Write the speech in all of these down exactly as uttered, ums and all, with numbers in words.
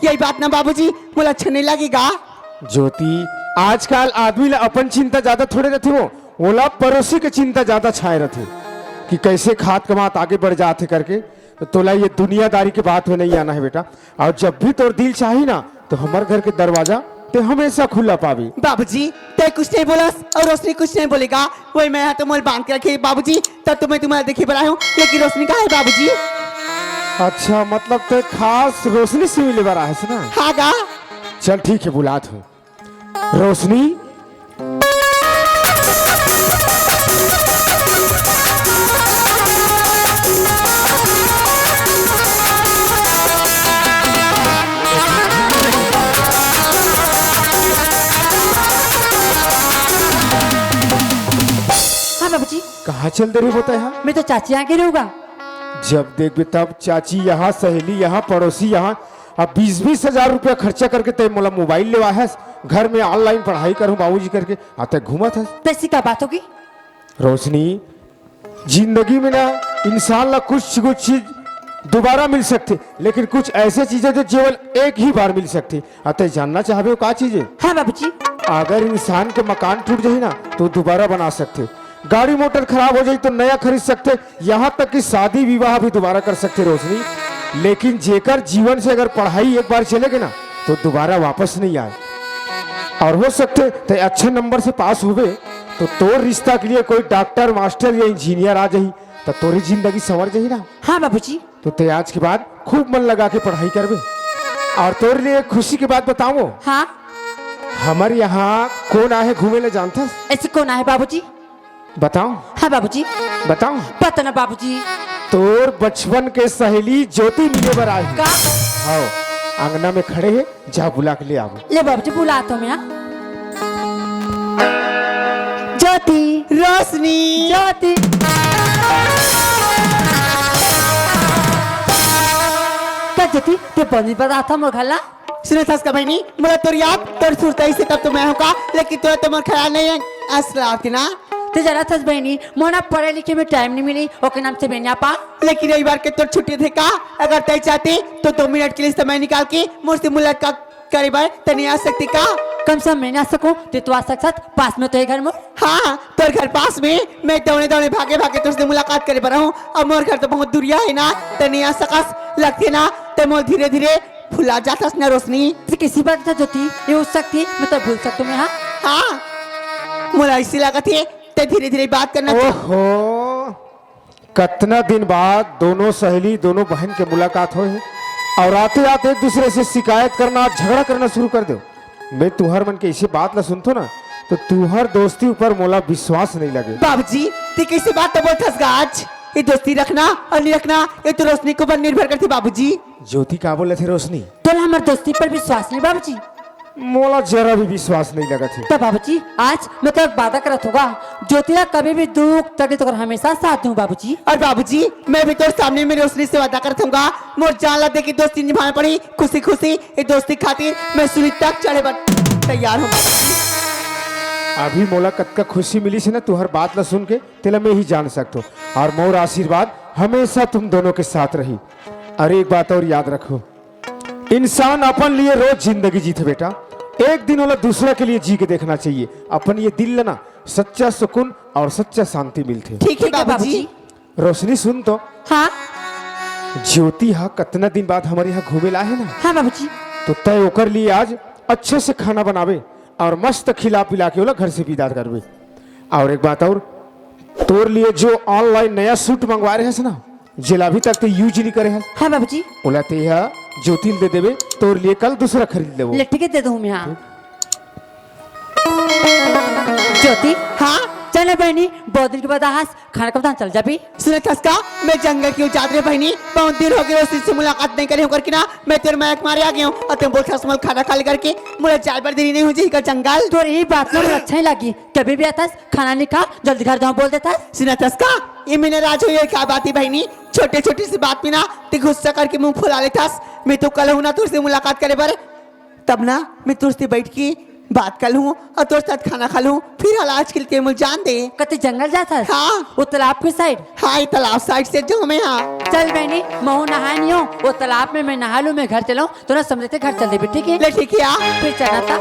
यही बात ना बाबूजी, मोला अच्छा नहीं लगेगा। ज्योति, आजकल आदमी ला अपन चिंता ज्यादा थोड़े रथे, वो ओला पड़ोसी के चिंता ज्यादा छाए रथे कि कैसे खात कमात आगे बढ़ जात हे करके। तो तोला ये दुनियादारी के बात में नहीं आना है बेटा। और जब भी तोर दिल चाही ना, तो हमर घर के दरवाजा ते हमेशा खुला पावे। बाबूजी, ते कुछ नहीं बोलस और रोशनी कुछ नहीं बोलेगा, वही मैं यहाँ तो मोल बांध के रखे बाबूजी। तब तो मैं तुम्हारा देखे बर आया हूँ, लेकिन रोशनी कहाँ है बाबूजी? अच्छा, मतलब ते खास रोशनी से मिले बर आए हस ना? हाँ गा। चल ठीक है, बुलात हूँ। रोशनी। हाँ बाबूजी। कहाँ चल दे रही होता है? मैं तो चाची आगे रहूंगा। जब देखबे तब चाची यहाँ, सहेली यहाँ, पड़ोसी यहाँ। अब बीस बीस हजार रुपया खर्चा करके ते मोला मोबाइल लेवा हस, घर में online पढ़ाई करूँ बाबूजी करके, आ ते घूमत हस। तैसी का बात होगी? रोशनी, जिंदगी में ना इंसान ला कुछ कुछ चीज दोबारा मिल सकथे, लेकिन कुछ ऐसे चीजें जो केवल एक ही बार मिल सकथे। आ ते जानना चाहबे वो का चीज है? हाँ बाबूजी। अगर इंसान के मकान टूट जाही ना, तो दोबारा बना सकथे। गाड़ी मोटर खराब हो जाही तो नया खरीद सकथे। यहाँ तक कि शादी विवाह भी दोबारा कर सकथे रोशनी। लेकिन जेकर जीवन से अगर पढ़ाई एक बार चले गे ना, तो दोबारा वापस नहीं आए। और हो सकथे ते अच्छे नंबर से पास होबे तो तोर रिश्ता के लिए कोई डॉक्टर, मास्टर या इंजीनियर आ जाही, तो तोरी जिंदगी संवर जाही ना। हाँ बाबूजी। तो ते आज के बाद खूब मन लगा के पढ़ाई करबे। और तोर लिए एक खुशी की बात बताऊं? हाँ। हमर यहाँ कोन आहे घूमे ले जानथस? ऐसे कोन आहे बाबूजी? बताओ। हाँ बाबूजी। बताओ। पता ना बाबूजी। तोर बचपन के सहेली ज्योति मिले बर आही। का? हाँ, अंगना में खड़े हे, जा बुला के ले आबो। ले बाबूजी, बुलात हों मैं, हाँ। ज्योति। रोशनी। ज्योति। का ज्योति, ते बनी बता था मोर घर ला? सुनत हस का बहिनी, मोला तोर याद, तोर सुरता से तब तो मैं आहूँ का, लेकिन तोला तो मोर ख्याल नहीं है। असला आती ना। ते जानत हस बहिनी, मोला पढ़े लिखे में टाइम नहीं मिली, ओके नाम से मैं नहीं आ पा। लेकिन रविवार के तोर छुट्टी थे का? अगर तय चाहती तो दो मिनट के लिए समय निकाल के मोर से मुलाकात करे बर ते नहीं आ सकती का? कम से कम मैं नहीं आ सकूं, ते तो आ सकत हस, पास में तो है घर मोर। हाँ, तोर घर पास में, मैं दौड़े दौड़े भागे भागे तोर से मुलाकात करे बर आहूं। अब मोर घर तो बहुत दूरिया है ना, ते नहीं आ सकस, लगथे ना, ते मोर धीरे धीरे भुला जाथस ना रोशनी। ते किसी बात था ज्योति, ये हो सकती, मैं तो भूल सकती हूँ, हाँ? हाँ, मोला ऐसी लागत है, ते धीरे धीरे बात करना। ओहो, कतना दिन बाद दोनों सहेली, दोनों बहन के मुलाकात होए हे और आते आते एक दूसरे से शिकायत करना, झगड़ा करना शुरू कर दो। मैं तुहर मन के ऐसे बात ला सुनथो ना, तो तुहर दोस्ती ऊपर मोला विश्वास नहीं लगे। बाबूजी, ते कैसे बात तो बोलथस गा आज? ये दोस्ती रखना और नहीं रखना, ये तो रोशनी के ऊपर निर्भर करथे बाबूजी। ज्योति, का बोलत हे रोशनी? तोला हमर दोस्ती पर विश्वास नहीं बाबूजी। मोला जरा भी विश्वास नहीं लगत हे। तो बाबूजी, आज मैं तो एक वादा करत हूँ गा, ज्योति ला कभी भी दुख तकलीफ तो हमेशा साथ दूँ बाबूजी। और बाबूजी, मैं भी तोर सामने में रोशनी से वादा करत हूँ गा, मोर जान ला देके दोस्ती निभाना पड़ी, खुशी खुशी ये दोस्ती खातिर मैं सूली तक चढ़े बर तैयार हूँ बाबूजी। अभी मोला कतका खुशी मिलिस हे ना तुहर बात ला सुन के, तेला मैं ही जान सकथो। और मोर आशीर्वाद हमेशा तुम दोनों के साथ रही। और एक बात और याद रखो, इंसान अपन लिए रोज जिंदगी जीथे बेटा, एक दिन ओला दूसरा के लिए जी के देखना चाहिए। अपन ये दिल ला ना सच्चा सुकून और सच्चा शांति मिलथे। ठीक है ठीक है बाबूजी। बाबूजी। रोशनी सुन तो। हाँ। ज्योति हा कतना दिन बाद हमर यहाँ घूमे ला आहे ना। हाँ बाबूजी। तो तय ओकर लिए आज अच्छे से खाना बनावे और मस्त खिला पिला के ओला घर से विदा करबे। और एक बात और, तोर लिए जो online नया suit मंगवा रहे हस ना, जेला अभी तक ते use नहीं करे हस, हाँ बाबूजी। ओला ते हा ज्योति ल दे देबे, तोर लिए कल दूसरा खरीद लेबो। ले ठीक है, दे दूँ मैं, हाँ। ज्योति। हाँ? चल ना बहिनी, बहुत दिन के बाद आहस, खाना कब चल जाबी? सुनत हस का, मैं जंगल क्यों जात रहे बहिनी, बहुत दिन हो गए रोशनी से मुलाकात नहीं करे हूँ करके ना, मैं तेरे मया के मारे आ गए हूँ और तुम बोलत हस मोला खाना खा ले करके, मोला जाए बर देरी नहीं हो जाही का जंगल। तोर ये बात ना मोला अच्छा ही लगी, कभी भी आथस खाना नहीं खा, जल्दी घर जाओ बोल देथस। सुनत हस का, ये मैं नाराज हो ये का बात है बहिनी, छोटे छोटे से बात में ना ते गुस्सा करके मुंह फुला लेथस। मैं तो कल हूँ ना तुझसे मुलाकात करे बर, तब ना मैं तुझसे बैठ के बात कर लूं अउ तोर साथ खाना खा लूं, फिर हाल आज के लिए मोला जान दे। कते जंगल जात हस? हाँ। वो तालाब के side? हाँ, ये तालाब side से जाहूं मैं। हाँ। चल बहिनी, महूं नहाय नइ हों, वो तालाब में मैं नहा लूं, मैं घर चलूं, तो ना समझते घर चल देबे, ठीक है? ले ठीक है, आ। फिर चलना था।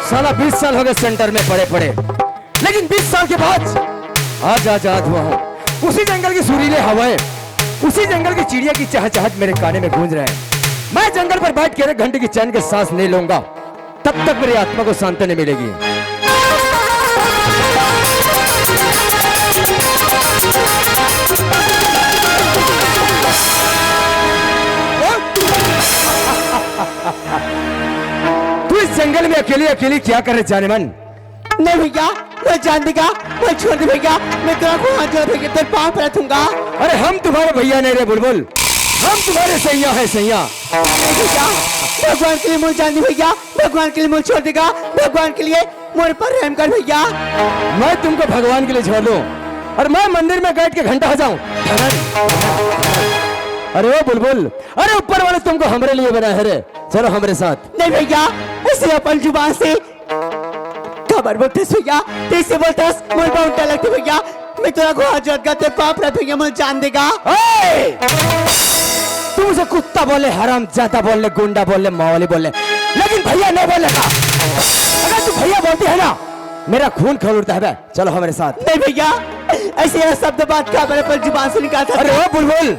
साला बीस साल हो गए center में पड़े पड़े, लेकिन बीस साल के बाद आज आजाद हुआ हूँ। उसी जंगल की सुरीले हवाएं, उसी जंगल की चिड़िया की चहचहाट मेरे काने में गूंज रहे हैं। मैं जंगल पर बैठ कर एक घंटे की चैन के सांस नहीं लूंगा, तब तक मेरी आत्मा को शांति नहीं मिलेगी। तू इस जंगल में अकेली अकेली क्या कर रहे जानेमन? नहीं भैया, मोला जान देगा, मोला छोड़ दे भैया, मैं तोला हाथ जोड़ भैया, तोर पाँव परत हूँगा। अरे हम तुम्हारे भैया नहीं रे बुलबुल, हम तुम्हारे सैया है सैया। नहीं भैया, भगवान के लिए मोला जान दे भैया, भगवान के लिए मोला छोड़ देगा, भगवान के लिए मोर पर रहम कर भैया। मैं तुमको भगवान के लिए छोड़ दूं और मैं मंदिर में बैठ के घंटा बजाऊं? अरे ओ बुलबुल, अरे ऊपर वाले तुमको हमरे लिए बनाए है रे, चलो हमरे साथ। नहीं भैया, ऐसे अपन जुबान से काबर बोलथस भैया, तइसे बोलथस, मोर बहुत डर लगथे भैया। मैं तोला हाथ जोड़ के तोर पाँव परत भैया, मोला जान देगा। ए! तू मुझे कुत्ता बोले, हरामजादा बोले, गुंडा बोले, मवाली बोले, लेकिन भैया नहीं बोलेगा। अगर तू भैया बोलती है ना, मेरा खून खौल उठता है बे। चलो हमारे साथ। नहीं भैया, ऐसे शब्द बात काबर अपन जुबान से निकालथस? अरे ओ बुलबुल,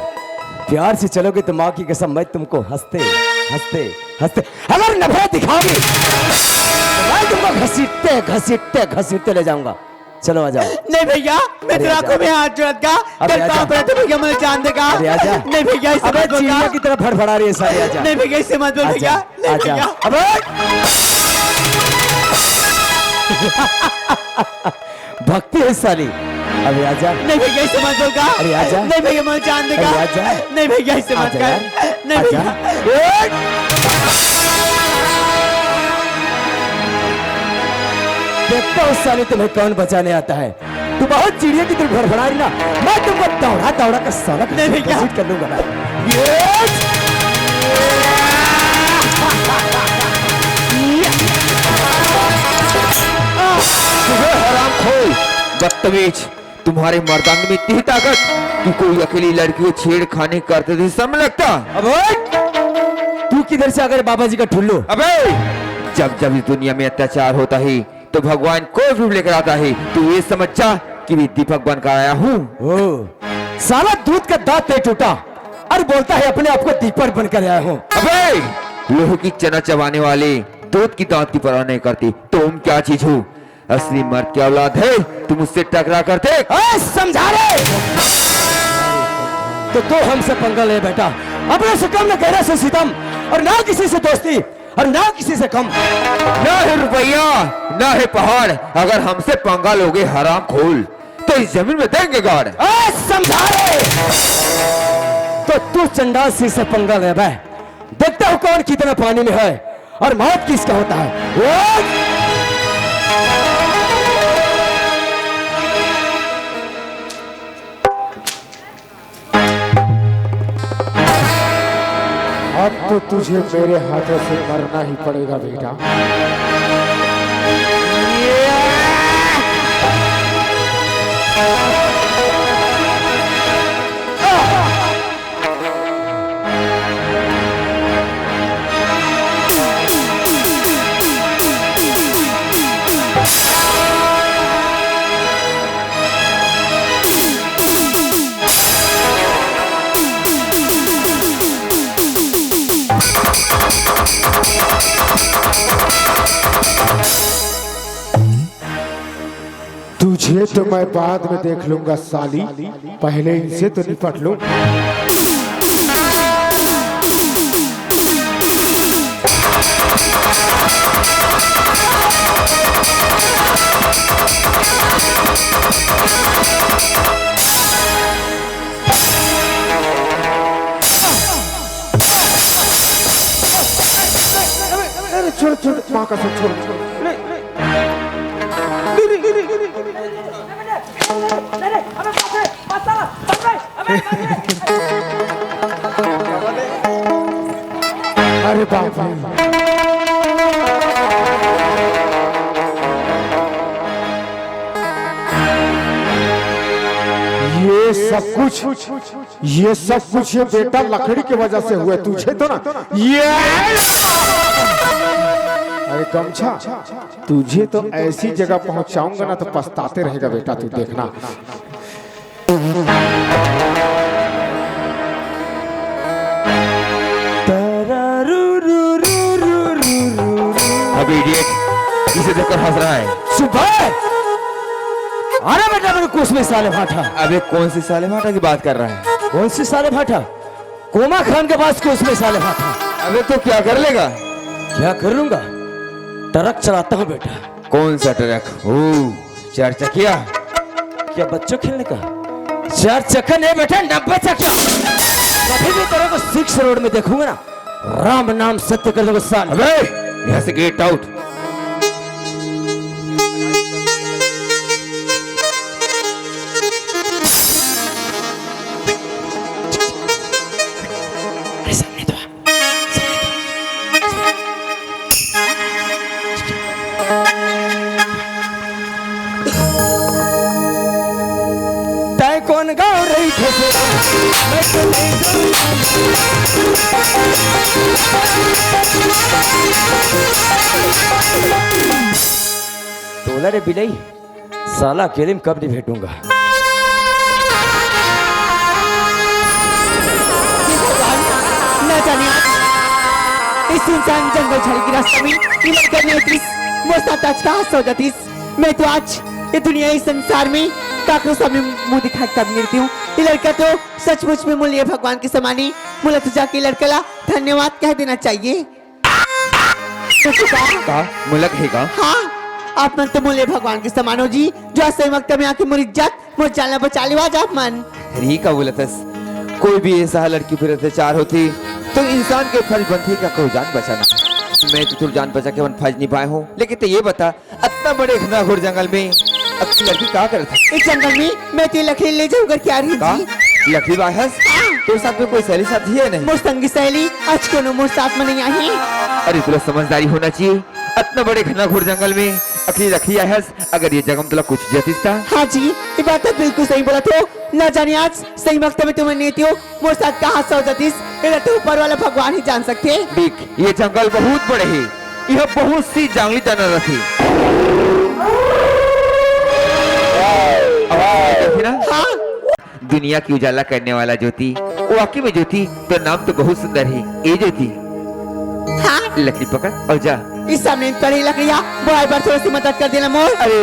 प्यार से चलोगे तो माँ की कसम मैं तुमको हंसते, हंसते, हंसते, अगर नफरत दिखाओगे तो मैं तुमको घसीटते, घसीटते, घसीटते ले जाऊंगा। चलो आ जाओ। नहीं भैया, मैं अरे तेरा आजा। आंखों में हाथ जोड़त का, अबे तेरे आजा। पाँव परत हूँ भैया, मोला जान देगा। अरे आजा। नहीं भैया, ऐसे अबे मत बोल चिड़िया का। की तरह फड़फड़ा रही है सारी, आजा। नहीं भैया, ऐसे मत बोल आजा, भैया। नहीं आजा। भैया। अबे भक्ति है साली। अरे आजा। नहीं भैया, ऐसे मत बोल का। अरे आजा। नहीं भैया, मोला जान देगा। अरे आजा। नहीं भैया, ऐसे मत आजा कर। यार। नहीं आजा। भैया। ए! देखता हूँ साली, तुम्हें कौन बचाने आता है। तू बहुत चिड़िया की तरह फड़फड़ा रही ना, मैं तुमको दौड़ा दौड़ा कर साला नहीं भैया। घसीट कर लूंगा मैं। ये! तुम्हें हरामखोर, बदतमीज, तुम्हारे मर्दांग में इतनी ताकत कि कोई अकेली लड़की को छेड़खानी करते तो शर्म लगता। अबे तू किधर से आ गए बाबा जी का ठुल्लू? अबे जब जब इस दुनिया में अत्याचार होता है तो भगवान कोई रूप लेकर आता है। तू ये समझ जा कि मैं दीपक बनकर आया हूँ। ओ, साला दूध का दांत नहीं टूटा और बोलता है अपने आप को दीपक बनकर आया हूँ। अबे लोहे की चना चबाने वाले दूध की दांत की परवाह नहीं करती, तुम क्या चीज हो? असली मर्द की औलाद है, तुम उससे टकरा कर देख। ए, समझा रे। तो तू हमसे पंगा ले बेटा, अपने से कम न गैरों से सितम और ना किसी से दोस्ती और ना किसी से कम। ना है रुपया, ना है पहाड़, अगर हमसे पंगा लोगे हरामखोर, तो इस जमीन में देंगे गाड़। ए, समझा रे। तो तू चंडाल सिंह से पंगा ले बे, देखता हूँ कौन कितना पानी में है और मौत किसका होता है। ए! अब तो तुझे मेरे हाथों से मरना ही पड़ेगा बेटा। ये तो मैं बाद में देख लूंगा साली, पहले इनसे तो निपट लूं। अरे छोड़, छोड़, माँ कसम, छोड़, छोड़। अरे बाप रे। ये सब कुछ, ये सब कुछ ये बेटा लकड़ी की वजह से हुआ है, तुझे तो ना, ये, अरे गमछा, तुझे तो ऐसी जगह पहुंचाऊंगा ना, तो पछताते रहेगा बेटा, तू देखना। अबे इडियट, किसे देखकर हंस रहा है? चुप है। अरे बेटा, मेरे कोस में साले भाटा। अबे कौन सी साले भाटा की बात कर रहा है? कौन सी साले भाटा? कोमा खान के पास कोस में साले भाटा। अबे तो क्या कर लेगा? क्या कर लूंगा? ट्रक चलाता हूँ बेटा। कौन सा ट्रक? ओ, चार चकिया? क्या बच्चों खेलने का? चार चक्का नहीं बेटा, नब्बे चक्का। कभी भी तेरे को सिक्स रोड में देखूंगा ना, राम नाम सत्य कर दूंगा साले। अबे, यहाँ से गेट आउट। तैं कोन गाँव रहिथस? मैं तो नहीं जानंव। तोला रे बिलई, साला अकेले में कब नहीं भेटूंगा। हे भगवान, ना जाने आज इस सुनसान जंगल झाड़ी के रास्ता में ये लड़का नहीं उतरिस, मोर साथ आज का हादसा हो जातिस। मैं तो आज ये दुनिया, इस संसार में काकरो सामने मुंह दिखा के कब नहीं रहती हूँ। ये लड़का तो सचमुच में मोर लिए भगवान के समान हे। मोला तो जाके लड़का ला धन्यवाद कह देना चाहिए। का? मोला कहेगा? हाँ, आप मन तो मोर लिए भगवान के समान हो जी, जो आज सही वक्त में आके मोर इज्जत, मोर जान ला बचा लेवा आज आप मन। अरे का बोलथस, कोई भी ऐसा लड़की पर अत्याचार होथे तो इंसान के फर्ज बनथे का कोई जान बचाना। मैं तो तोर जान बचा के अपन फर्ज निभाए हूँ, लेकिन तैं ये बता, अतना बड़े घनघोर जंगल में अकेली लड़की का करत हे? इस जंगल में मैं तो ये लकड़ी ले जाऊं करके आ रही हूँ का? जी। लकड़ी बाहस? हाँ। तोर साथ में कोई सहेली साथी हे नहीं? मोर संगी सहेली आज कोनो मोर साथ में नहीं आही। अरे तोला समझदारी होना चाहिए, अतना बड़े घनघोर जंगल में अकेली लकड़ी आए हस, अगर ये जगह में तोला कुछ हो जातिस ता? हाँ जी, ये बात तो बिल्कुल सही बोलत हो। ना जाने आज सही वक्त में तुमन नहीं हो, मोर साथ का हादसा हो जातिस, एला तो ऊपर वाला भगवान ही जान सकथे। देख, ये जंगल बहुत बड़े हे, यहाँ बहुत सी जंगली जानवर रथे। आवाज देखे ना? हाँ। दुनिया की उजाला करने वाला ज्योति, वाकई में ज्योति, तोर नाम तो बहुत सुंदर हे। ए ज्योति, हाँ। लकड़ी पकड़ और जा। इस सामने पड़ी लकड़िया बोहाय बर थोड़ा सी मदद कर देना मोर। अरे,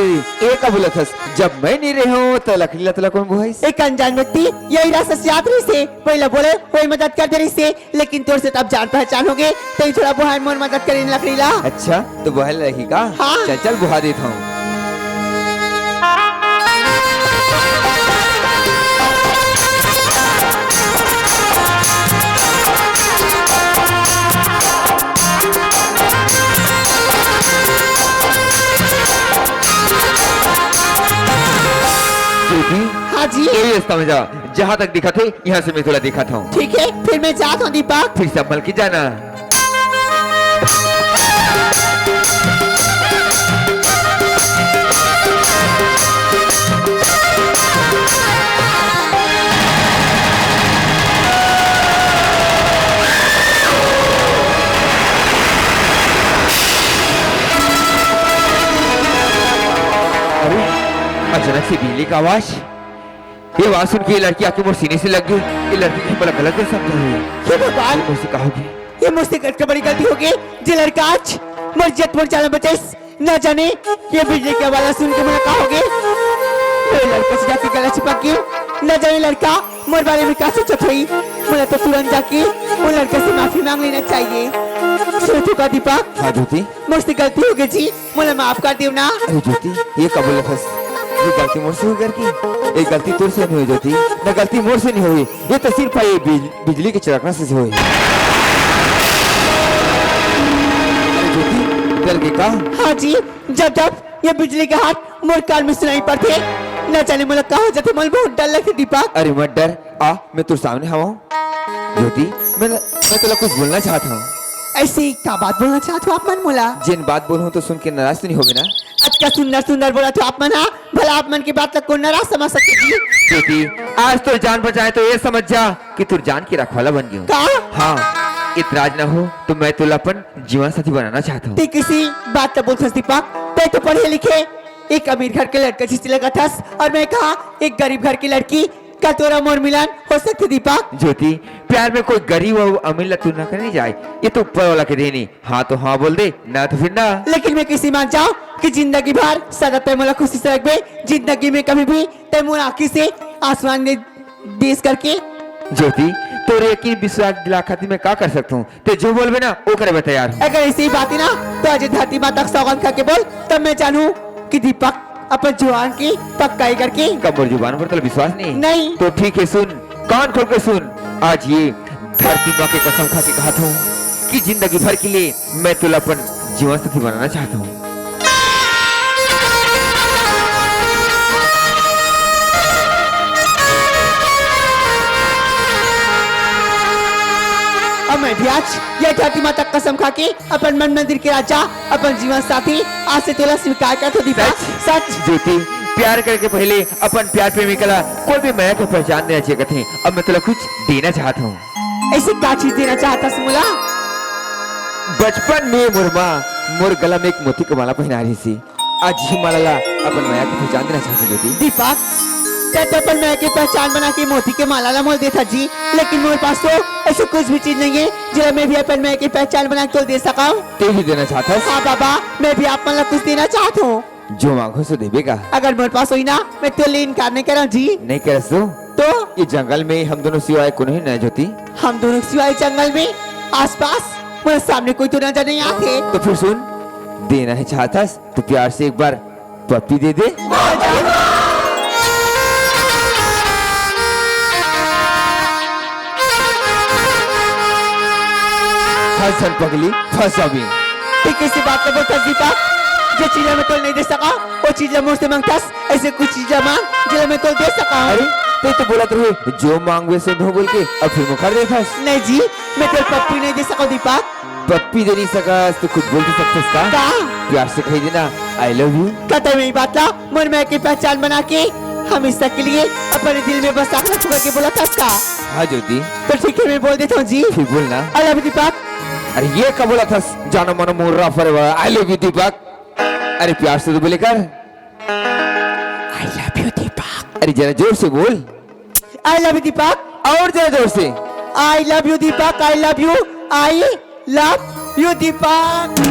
ए का बोलथस, जब मैं नहीं रहे हूँ तो लकड़ी ला तोला कौन बोहाइस? एक अनजान व्यक्ति यही रास्ता से जात रहिस हे, पहिला बोले वही मदद कर दे रहिस हे, लेकिन तोर से तब जान पहचान हो गए, तई थोड़ा बोहाय मोर मदद करिन लकड़ी ला। अच्छा, तो बोहाय रही का? हाँ। चल, चल, बोहा देत हूँ। ज्योति, हाँ जी। यही रास्ता में जा, जहाँ तक दिखत हे, यहाँ से मैं तोला दिखत हूँ। ठीक है, फिर मैं जात हूँ दीपक। फिर संभल के जाना। अरे, अचानक से बिजली का आवाज। ये आवाज सुन के ये लड़की आके मोर सीने से लग गई। ये लड़की कहीं मोला गलत नहीं समझा हे। हे भगवान! ये मुझसे का होगे? ये मुझसे कतका बड़ी गलती होगे, जे लड़का आज मोर इज्जत मोर जान बचाइस। ना जाने ये बिजली के आवाज सुन के मोला का होगे। वो लड़का से जाके गला चिपक गयो। न जाने लड़का मोर बारे में का सोचत होही। मोला तो तुरंत जाके वो लड़का से माफी मांग लेना चाहिए। सुनथस का दीपक? हाँ ज्योति। मोर से गलती हो गई जी, मोला माफ कर देव ना। अरे ज्योति, ये का बोलथस? ये गलती मोर से होही करके? ये गलती तोर से नहीं होही ज्योति, ना गलती मोर से नहीं होही। ये तो सिर्फ ये बिज-, बिजली के चड़कना से होही। अरे ज्योति, तेला लगे का? हाँ जी, जब जब ये बिजली के हाथ मोर कान में सुनाई पड़थे, न जाने मोला का हो जाथे, मोला बहुत डर लगथे दीपक। अरे मत डर, आ, मैं तोर सामने हवं। ज्योति, मैं, मैं तोला कुछ बोलना चाहत हवं। ऐसी का बात बोलना चाहत हो आप मन मोला? जेन बात बोलहूँ तो सुन के नाराज तो नहीं होबे ना? अतका सुंदर सुंदर बोलत हो आप मन हा, भला आप मन के बात ला कोन नाराज समझ सकथे जी? ज्योति, आज तोर जान बचाए तो ये समझ जा कि तोर जान के रखवाला बन गेंव। का? हाँ, इतराज ना हो तो मैं तोला अपन जीवन साथी बनाना चाहत हवं। ते किसी बात ला बोलथस दीपक? ते तो पढ़े लिखे एक अमीर घर के लड़का जइसे लगथस और मैं कहा एक गरीब घर की लड़की। का तोर मोर मिलन हो सकथे दीपक? ज्योति, प्यार में कोई गरीब अउ अमीर ला तुलना करे नहीं जाए, ये तो ऊपर वाला के देन ए। हाँ तो हाँ बोल दे, ना तो फिर ना। लेकिन मैं किसे मान जांव कि जिंदगी भर सदा ते मोला खुशी से रखबे, जिंदगी में कभी भी ते मोर आँखी से आंसू आने दिस करके। ज्योति, तोर यकीन विश्वास दिलाए खातिर मैं का कर सकत हूँ? ते जो बोलबे ना, वो करे बर तैयार हूँ। अगर ऐसी बात हे ना, तो आज धरती माता के सौगंध खा के बोल, तब मैं जानहूँ कि दीपक अपन जुबान के पक्का हे करके। का मोर जुबान पर तोला विश्वास नहीं? नहीं। तो ठीक है, सुन, कान खोल के सुन। आज ये धरती माँ के कसम खा के कहत हूँ कि जिंदगी भर के लिए मैं तोला अपन जीवन साथी बनाना चाहत हूँ। अब मैं भी आज ये धरती माता कसम खा के अपन मन मंदिर के राजा, अपन जीवन साथी आज से तोला स्वीकार करत हूँ दीपक। सच? सच। ज्योति, प्यार करे के पहले अपन प्यार प्रेमिका ला कोई भी मया के पहचान देना चाहिए कथे। अब मैं तोला कुछ देना चाहत हूँ। ऐसी का चीज देना चाहत हस मोला? बचपन में मोर माँ मोर गला में एक मोती के माला पहनाए रहिस हे। आज ये माला ला अपन मया के पहचान देना चाहत हूँ ज्योति। दीपक, ते तो अपन मया के पहचान बना के मोती के माला ला मोला देथस जी, लेकिन मोर पास तो ऐसे कुछ भी चीज नहीं है जेला मैं भी अपन मया के पहचान बना के तोला दे सकंव। ते भी देना चाहत हस? हाँ बाबा, मैं भी आप मन ला कुछ देना चाहत हूँ। जो मांगहूँ सो देबे का? अगर मोर पास होही ना, मैं तोला इनकार नहीं करंव जी। नहीं करस तो? तो? ये जंगल में हम दोनों सिवाय कोनो हे ना ज्योति? हम दोनों सिवाय जंगल में आसपास मोर सामने कोई तो नजर नहीं आथे। तो फिर सुन, देना हे चाहत हस तो प्यार से एक बार पप्पी दे दे। फंस झन पगली, फंस जाबे। ते कइसे बात ला बोलथस दीपक? जे चीज ला मैं तोला नहीं दे सकंव, वो चीज ला मोर से मांगथस, ऐसे कुछ चीज ला मांग, जेला मैं तोला दे सकंव। अरे, ते तो बोलत रहे, जो मांगबे सो दो बोल के, अब फिर मुकर देथस। नहीं जी, मैं तोला पप्पी नहीं दे सकंव दीपक। पप्पी दे नहीं सकस, तो कुछ बोल तो सकथस का? का? प्यार से कहि देना, "I love you।" कतई मैं ये बात ला मोर मया के पहचान बना के हमेशा के लिए अपने दिल में बसा के रखूंगा के बोलथस का? हाँ ज्योति। तो ठीक है, मैं बोल देता हूँ जी। फिर बोलना। I love you Deepak. अरे ये का बोलथस, जानो मानो मुर्रा फरे वाला, "I love you दीपक।" अरे प्यार से तो बोले कर। I love you Deepak. अरे जरा जोर से बोल। I love you Deepak. और जरा जोर से। I love you Deepak, I love you, I love you Deepak.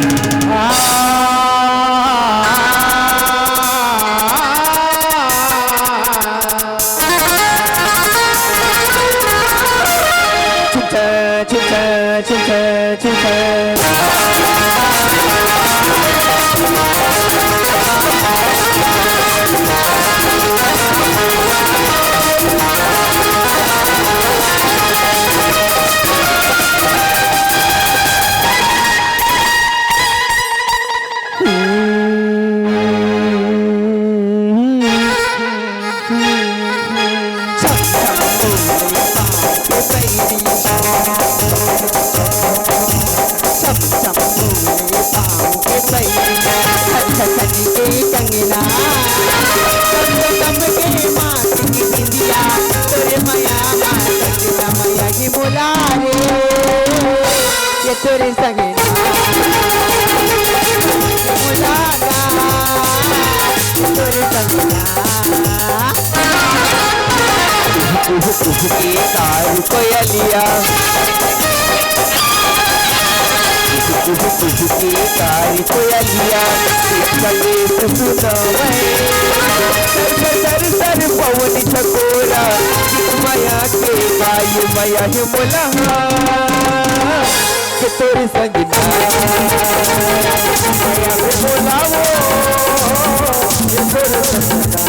झुकी कारी कोयलिया, संदेश सुनावे। सर सर सर पवन झकोरा, मया के गाय मया हे मोला, के तोर संग ना। मया हे मोला वो, के तोर संग ना।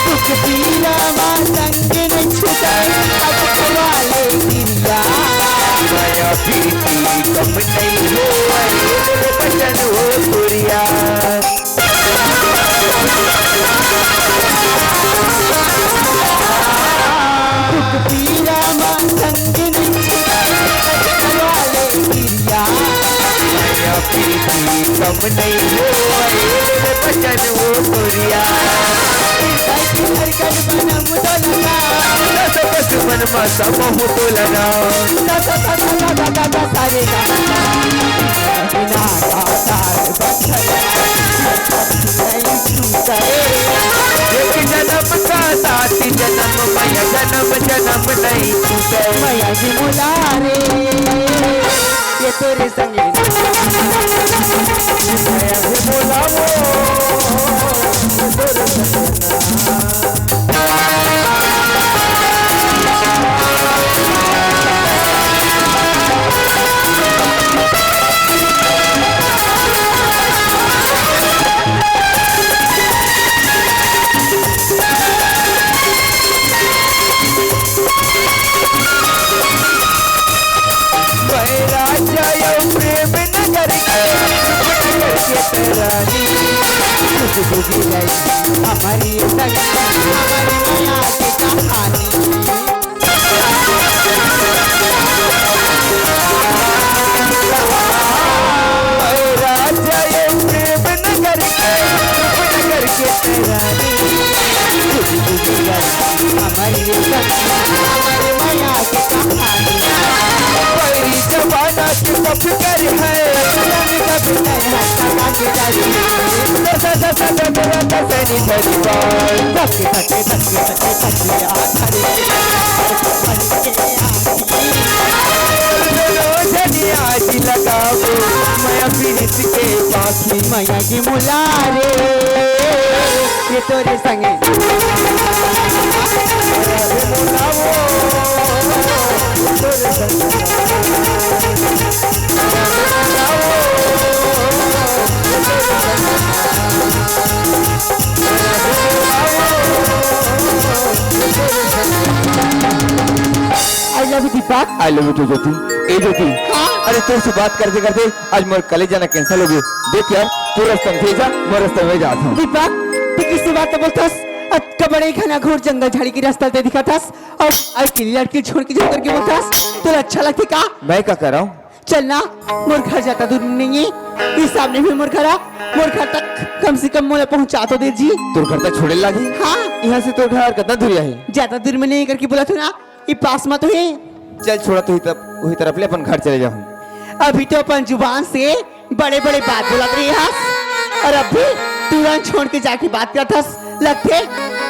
दुख पीरा मा संग नइ छुटै, अटकवाले गिरिया। मया प्रीति कम नइ होय, बचन हो तुरिया। दुख पीरा मा संग नइ छुटै, अटकवाले गिरिया। मया प्रीति कम नइ होय, बचन हो तुरिया। धड़कन बनम डोलना। दस पशु मन मा समहु तोलना। सा सा सा सा सा सा सा सा रे गा मा। बिना का तार बखरा, नहीं छूटे। एक जनम का साथी जनम मया जनम जनम नहीं छूटे। मया जी मोला रे, ये तोरे संगे। मया जी मोला वो, ये तोरे संगे। मैं राजा अउ प्रेम नगर के, नगर के रानी। तुझ बुझी नहीं हमारी सगाई, हमारी मया की कहानी। राजा ये प्रेम नगर के, नगर के रानी। हमारी हमारी मया की कहानी। बैरी जमाना के पफकर है, रंग कभी नहीं हटता की करी। दस दस दस दस दस नहीं परिवार। धक्के धक्के धक्के धक्के धक्के आ धरे। आज लगाबो मया पिरित के पाखी। मया के मोला रे, ये तोरे संगे। I love you, Deepak. I love you too, ज्योति। ए ज्योति, हाँ? अरे तोर से बात करते करते आज मोर कॉलेज जाना cancel हो गयो। देख यार, तू रास्ता में जा, मैं रास्ता में जात हूँ। दीपक, तू किसी बात बोलथस? अतका बड़े घना घोर जंगल झाड़ी के रास्ता ते दिखाथस अउ अकेली लड़की छोड़ के जा करके बोलथस, तोला अच्छा लगथे का? मैं का करंव? चल ना, मोर घर जादा दूर नइ हे, ये सामने में मोर घर आ, मोर घर तक कम से कम मोला पहुंचा तो दे जी। तोर घर तक छोड़े लागही? हाँ। यहाँ से तोर घर कतना दूर हे? जादा दूर में नइ हे करके बोलत हूँ ना, ये पास में तो हे। चल छोड़ा, तू ही तरफ, वही तरफ ले अपन घर चले जाहूँ। अभी तो अपन जुबान से बड़े-बड़े बात बोलत रहे हस, अउ अभी तुरंत छोड़ के जाके बात करत हस। लगथे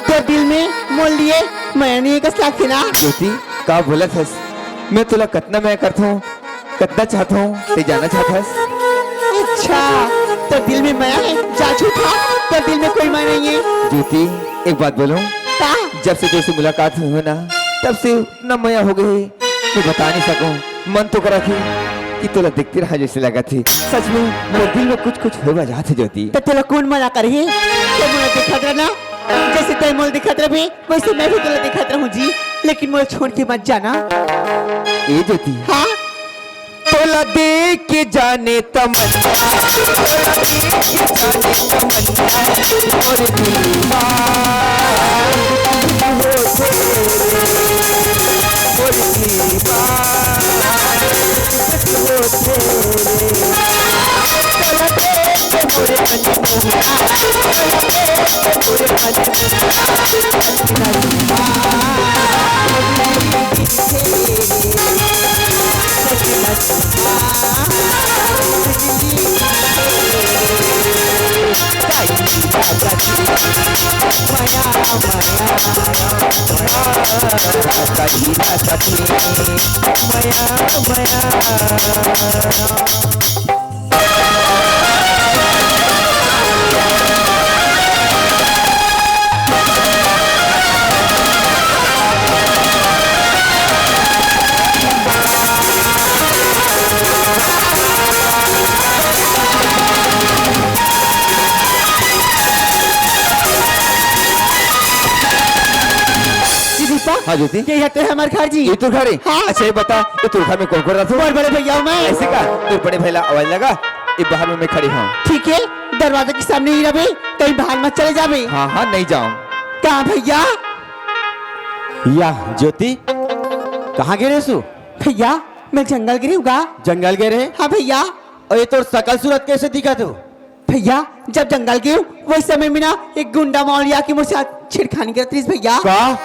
तोर दिल में मोर लिए मया नइ हे कस लगथे ना? ज्योति, का बोलत हस? मैं तोला कतना मया करत हूँ, कतना चाहत हूँ, ते जानना चाहत हस? अच्छा, तोर दिल में मया हे, जा झूठा, तोर दिल में कोई मया नइ हे। ज्योति, एक बात बोलूं? का? जब से तोर से मुलाकात हुई हे ना, तब से इतना मया हो गे हे, मैं बता नइ सकंव। मन तो करथे कि तोला देखते रहा जइसे लगथे। सच में, मोर दिल में कुछ कुछ होय बर जात हे ज्योति। त तोला कोन मना करही? ते मोला देखत रह ना, जइसे ते मोला देखत रहे, वइसे मैं भी तोला देखत रहूं जी, लेकिन मोला छोड़ के मत जाना। ए ज्योति। हाँ? तोला देख के जाने तमन्ना, तोला देख के जाने तमन्ना, मोर दीवाना होथे रे, मोर दीवाना होथे रे। तोला देख के मोर मन मोहना, तोला देख के मोर मन मोहना, मया, मया, कही ना सकी, मया, मया। जी दीपक। हाँ ज्योति। ये हटे हमार घर जी। ये तो घर है? हाँ। अच्छा ये बता, ये तो घर में कौन कौन रहता है? बड़े बड़े भैया मैं। ऐसे का? तो बड़े भैया आवाज लगा, ये बाहर में मैं खड़ी हूँ। ठीक है, दरवाजा के सामने ही रहे, कहीं बाहर मत चले जावे। हाँ हाँ, नहीं जाऊँ। कहाँ भैया? या ज्योति, कहाँ गे रहे सु? भैया, मैं जंगल गे रहे हूँ गा। जंगल गे रहे? हाँ भैया। और ये तोर सकल सूरत कैसे दिखत हो? भैया, जब जंगल गे हूँ, वही समय में ना एक गुंडा मौलिया के मोर साथ छेड़खानी करत रहिस भैया। का?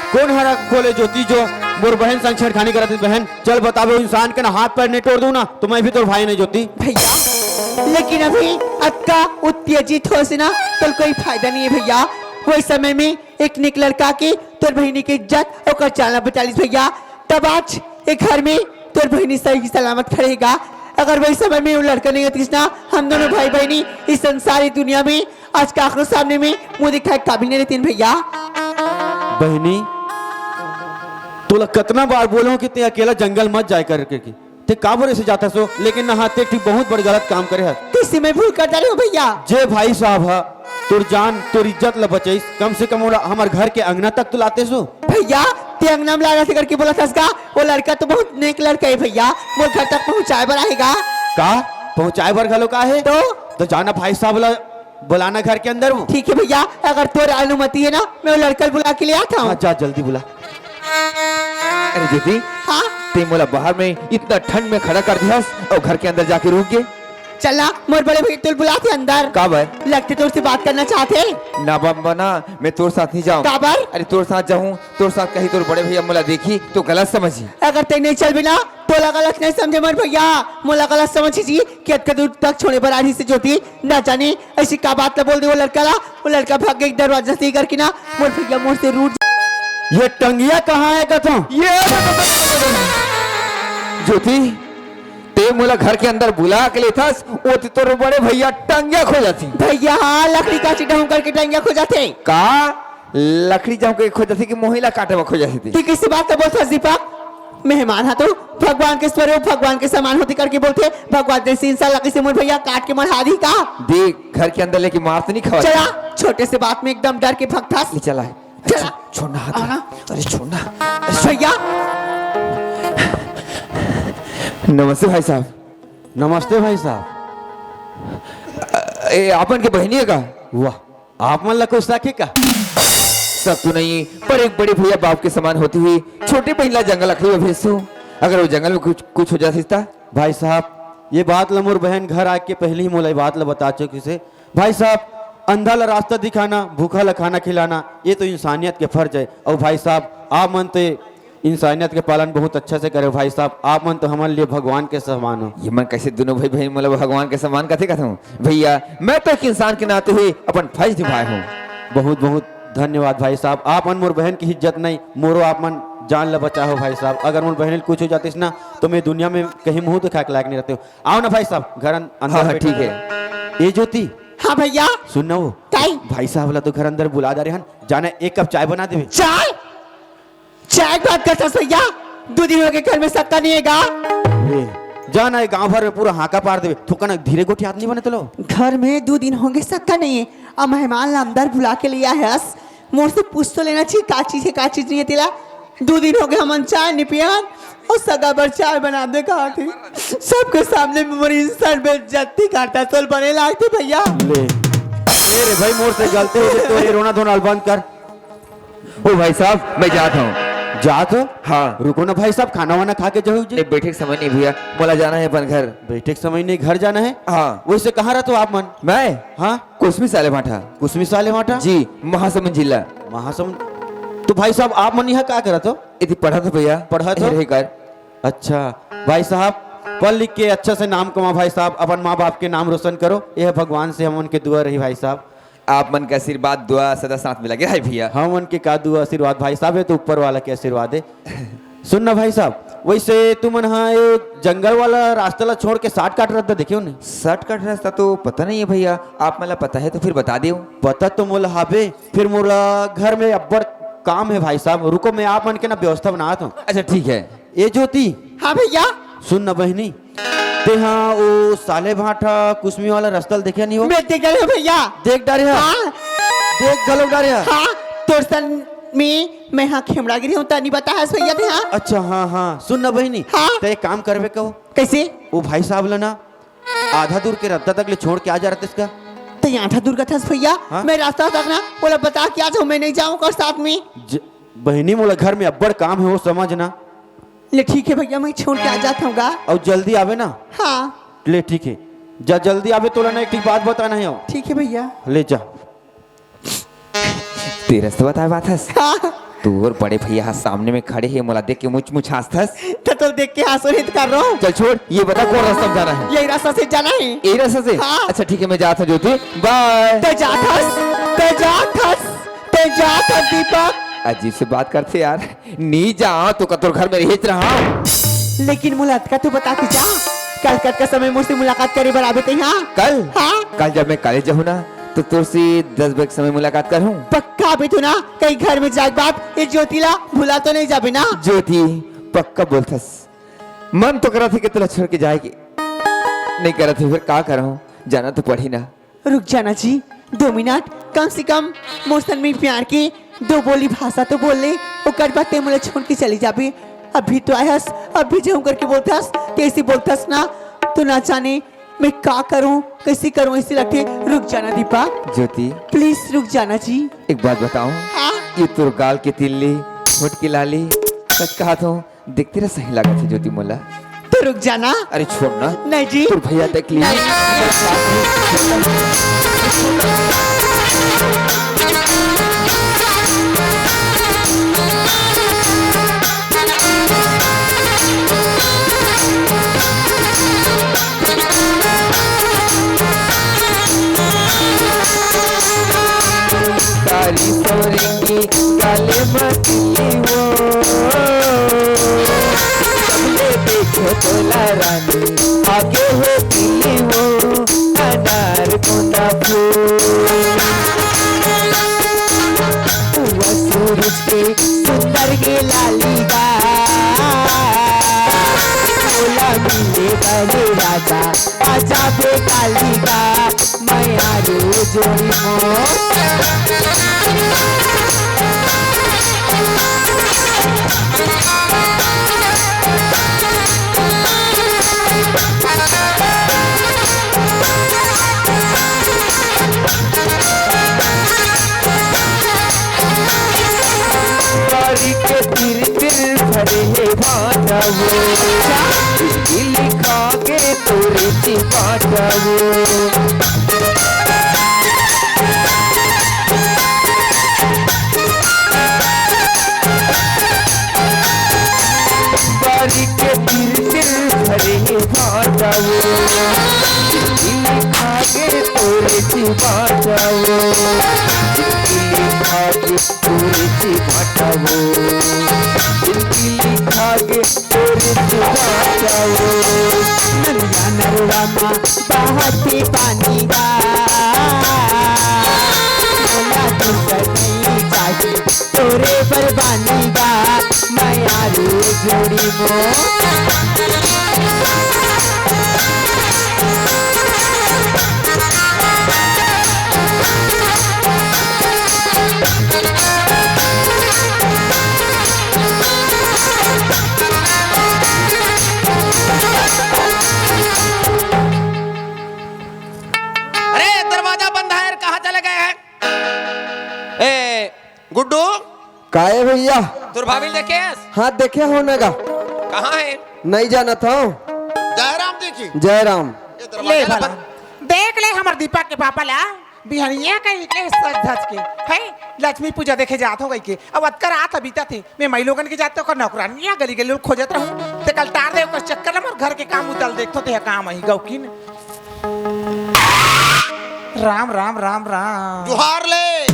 कौन हरा खोले ज्योति जो मोर बहन संग छेड़खानी करत रहिस बहन? चल बताबे, वो इंसान के ना हाथ पैर नहीं तोड़ दूं ना, तो मैं भी तोर भाई नहीं ज्योति। भैया, लेकिन अभी अतका उत्तेजित होए से ना तोर कोई फायदा नहीं है भैया। वही समय में एक नेक लड़का के तोर बहिनी के इज्जत ओकर जान ला बचा लिस भैया। तब आज ये घर में तोर बहिनी सही सलामत खड़े हे गा। अगर वही समय में वो लड़का नहीं होतिस ना, हम दोनों भाई बहिनी इस संसारी दुनिया में आज काकरो सामने में मुंह दिखाए काबिल नहीं रहतिन भैया। बहिनी, तोला कतना बार बोलो कि ते अकेला जंगल मत जाए करके कि ते काबर ऐसे जाता सो, लेकिन ना, हाँ, ते ठीक बहुत बड़ गलत काम करे हस। किसी में भूल कर जा रहे हो भैया? जे भाई साहब हा तोर जान, तोर इज्जत ला बचाइस, कम से कम ओला हमर घर के अंगना तक तो लाते सो। भैया, ते अंगना में लाना से करके बोला थस का? वो लड़का तो बहुत नेक लड़का है भैया, मोर घर तक पहुंचाए बर आएगा। का? पहुंचाए बर घलो का है? तो? तो जाना भाई साहब ला बुलाना घर के अंदर वो। ठीक है भैया, अगर तोर अनुमति है ना, मैं वो लड़का बुला के ले आता हूँ। हाँ, जा जल्दी बुला। अरे ज्योति, हाँ? ते मोला बाहर में इतना ठंड में खड़ा कर दिहस और घर के अंदर जाके रुक गए। चला, मोर बड़े भैया तोल बुलाथे अंदर। काबर? लगथे तोर से बात करना चाहथे। ना बाबा ना, मैं तोर साथ नहीं जाऊँ। काबर? अरे तोर साथ जाऊँ, तोर साथ कहीं तोर बड़े भैया मोला देखी तो गलत समझी। अगर ते नहीं चलबे ना, तोला गलत नहीं समझे मोर भैया, मोला गलत समझी जी कि अतका दूर तक छोड़े बर आ रही से ज्योति, ना जाने ऐसी का बात ला बोल दे वो लड़का ला। वो लड़का भाग गया दरवाजा से ही करके ना, मोर भैया मोर से रूठ। ये टंगिया कहाँ है कथो? ये ज्योति, ते मोला घर के अंदर बुला के लेथस, वो ते तोर बड़े भैया टंगिया खो जाती। भैया, हाँ, लकड़ी कांची डहूं करके टंगिया खो जाथे। का? लकड़ी जाऊं के खो जाथे कि मोहिला काटे में खो जाथे? ठीक इसी बात तो बोलथस दीपक। मेहमान हा तो भगवान के स्वरूप, भगवान के समान होती करके बोलथे। भगवान जैसे इंसान लगी से मोर भैया काट के मरहा दी का? देख, घर के अंदर लेके मार तो नहीं खवा। चला, छोटे से बात में एकदम डर के भगथस। ले चला। चला। छोड़ना हाथ। आना। अरे छोड़ना। अरे भैया। नमस्ते भाई साहब। नमस्ते भाई साहब। अ, ए, आपन के बहिनी है का? वाह, आप मन ला कोई शक हे का? शक तो नहीं, पर एक बड़े भैया बाप के समान होती हुई छोटे बहिन ला जंगल अखड़ी में भेजसु। अगर वो जंगल में कुछ, कुछ हो जाती ता? भाई साहब, ये बात ला मोर बहन घर आके पहले ही मोला ये बात ला बता चुकी से। भाई साहब, अंधा ला रास्ता दिखाना, भूखा ला खाना खिलाना, ये तो इंसानियत के फर्ज है। और भाई साहब, आप मन तो इंसानियत के पालन बहुत अच्छा से करे हो भाई साहब, आप मन तो हमन लिए भगवान के समान हो। ये मन कैसे दोनों भाई बहन मोला भगवान के समान कथे कथों? भैया, मैं तो एक इंसान के नाते हुए अपन फर्ज निभाए हूँ। बहुत बहुत धन्यवाद भाई साहब, आप मन मोर बहन की इज्जत नहीं, मोरो आप मन जान ल बचा हो भाई साहब। अगर मोर बहन ल कुछ हो जातीस ना, तो मैं दुनिया में कहीं मुंह दिखाए के लायक नहीं रहते हो। आओ ना भाई साहब, घर अन-, अंदर हाँ, हाँ, बैठो। ठीक है। ए ज्योति, हाँ भैया। सुन ना वो, काई? भाई साहब ला तो घर अंदर बुला डारे हन, जाना एक कप चाय बना देवे। चाय? चाय के बात करथस भैया, दू दिन हो गए घर में सक्का नहीं है गा। ए, जाना है गांव भर में पूरा हाका पार देवे। थोकन धीरे गोठियात नहीं बने तोला। घर में दू दिन हो गए सक्का नहीं है, अब मेहमान ला अंदर बुला के लिया है। मोर से पूछ तो लेना चाहिए का चीज है, का चीज नहीं है तेला। दू दिन हो गए हमन चाय नहीं पियन और सगा बर चाय बना दे कहा थी। सबके सामने में मोर इंसान बेइज्जती करता, तोल बने लागते भैया। ले, ए रे भाई, मोर से गलती हो गई, तो ये रोना धोना बंद कर। ओ भाई साहब, मैं जात हूँ। जात हो? हाँ। रुको ना भाई साहब, खाना वाना खा के जाओ जी। ए, बैठे के समय नहीं भैया, मोला जाना है अपन घर। बैठे के समय नहीं, घर जाना है? हाँ। वैसे कहाँ रहते हो आप मन? मैं? हाँ। कुसमी साले भाटा। कुसमी साले भाटा? जी, महासमुंद जिला। महासमुंद। तो भाई साहब, आप मन यहाँ का करत हो? इति पढ़त हो भैया। पढ़त हो? रहे कर। अच्छा। भाई साहब, पढ़ लिख के अच्छा से नाम कमा भाई साहब, अपन माँ बाप के नाम रोशन करो, यह भगवान से हम उनके दुआ रही भाई साहब। आप मन के आशीर्वाद, दुआ सदा साथ में लगे रहे भैया। हमन के का दुआ आशीर्वाद भाई साहब, ये तो ऊपर वाला के आशीर्वाद है। सुन ना भाई साहब, वैसे तुमन हा ये जंगल वाला रास्ता ला छोड़ के shortcut रास्ता देखे हो नहीं? Shortcut रास्ता तो पता नहीं है भैया, आप मन ला पता है तो फिर बता देव। पता तो मोला हाबे, फिर मोला घर में अब्बड़ काम है भाई साहब, रुको मैं आप मन के ना व्यवस्था बनात हूँ। अच्छा ठीक है। ए ज्योति। हाँ भैया। सुन ना बहिनी, तेहा ओ साले भाठा कुसमी वाला रास्ता ल देखे नहीं हो? मैं देख डारे हूँ भैया। देख डारे हा? हाँ। देख घलो डारे हा? हाँ, तोर सन में मैं हाँ खेमड़ा गिरी हूँ, तनी बता हस भैया तेहा। अच्छा, हाँ, हाँ, सुन ना बहिनी, हाँ। ते एक काम करबे कहो। कैसे? वो भाई साहब ला ना आधा दूर के रद्दा तक ले छोड़ के आ जा रहा इसका। ते आधा दूर का थस भैया, हाँ? मैं रास्ता तक ना, बोला बता के आ जाऊँ, मैं नहीं जाऊँ कर साथ में। ज-, बहिनी मोला घर में अब्बड़ काम है, वो समझ ना। ले ठीक है भैया, मैं छोड़ के आ जाता हूँ गा। अउ जल्दी आवे ना। हाँ। ले ठीक है, जा जल्दी आवे, तोला ना एक ठीक बात बताना है। ठीक है भैया। ले जा। ते रस्ता बताए बात हस? हाँ। तोर बड़े भैया हा सामने में खड़े हे, मोला देख के मुच मुच हाँसथस। त तोला देख के हाँसो नहीं त कर रहा हूँ। चल छोड़, ये बता कौन रास्ता में जाना है? यही रास्ता से जाना है। यही रास्ता से? हाँ। अच्छा ठीक है, मैं जात हूँ ज्योति, bye। ते जात हस, ते जात हस, ते जात हस दीपक। अजीब से बात करथे यार। नी जा, तो का तोर घर में रहित रहा। लेकिन मोला अतका तो बता के जा, कल कतका समय मोर से मुलाकात करे बर आबे तैं, हाँ? कल? हाँ। कल जब मैं कॉलेज जाहूँ ना, तो तोर से दस बजे के समय मुलाकात करहूँ। पक्का आबे तो ना, कहीं घर में जाए के बाद ये ज्योति ला भुला तो नहीं जाबे ना? ज्योति, पक्का बोलथस। मन तो करत हे कि तोला छोड़ के जाए के, नहीं करत हे, फिर का करहूँ, जाना तो पड़ही ना। रुक जाना जी, दो मिनट, कम से कम मोर सन में प्यार के दो बोली भाषा तो बोल ले। ओकर बाद तैं मोला छोड़ के चली जाबे। अभी तो आए हस, अभी जाऊं करके बोलथस, कैसे बोलथस ना, तो ना जाने मैं का करूं, कैसे करूं, ऐसे लगथे। रुक जाना दीपा। ज्योति। Please रुक जाना जी। एक बात बताऊं? हाँ? ये तोर गाल के तिल्ली, होठ के लाली, सच कहत हूँ, देखते रह सही लागत हे ज्योति मोला। तो रुक जाना। अरे छोड़ ना। नहीं जी। तोर भैया देख ली। नहीं। काली सोरंगी काले मतिली वो, सबले देखो तोला रानी, आगे हो दिली वो, अनार गोंदा फूल। हुआ सूरज के सुंदर के लाली गा, मोला मिले बने राजा, आजा बे काली गा। मयारू जोड़ी मो। बारी के तिर तिर भरे हे भाटा वो, दिल खा के तोरे ची बाटा वो। बारी के तिर तिर भरे भाटावो, दिल खागे तोरे ची बाटावो, दिल खागे तोरे ची बाटावो, दिल खागे तोरे ची बाटावो। नरिया नरवा मा बहत हे पानी गा, मोला दूसर नहीं चाही, तोरे बर बानी गा, मयारू जोड़ी मो। अरे, दरवाजा बंद है, कहाँ चले गए हैं? ए, गुड्डू। काहे भैया? तोर भाभी ल देखे हस? हाँ, देखे हो ना गा। कहाँ है? नहीं जानत हूँ। जय राम जी की। जय राम। ये दरवाजा ले ला भला। बंद। देख ले हमर दीपक के पापा ला, बिहनिया कहीं के सज धज के, है, लक्ष्मी पूजा देखे जात हो गई के। अब अतका रात बीतत हे, मैं मई लोगन के जाते ओकर नौकरानिया गली गली खोजत रहूं। ते कल टार दे ओकर चक्कर ला, मोर घर के काम उतल देखथो ते काम आही गौकिन। राम राम राम राम। जोहार ले।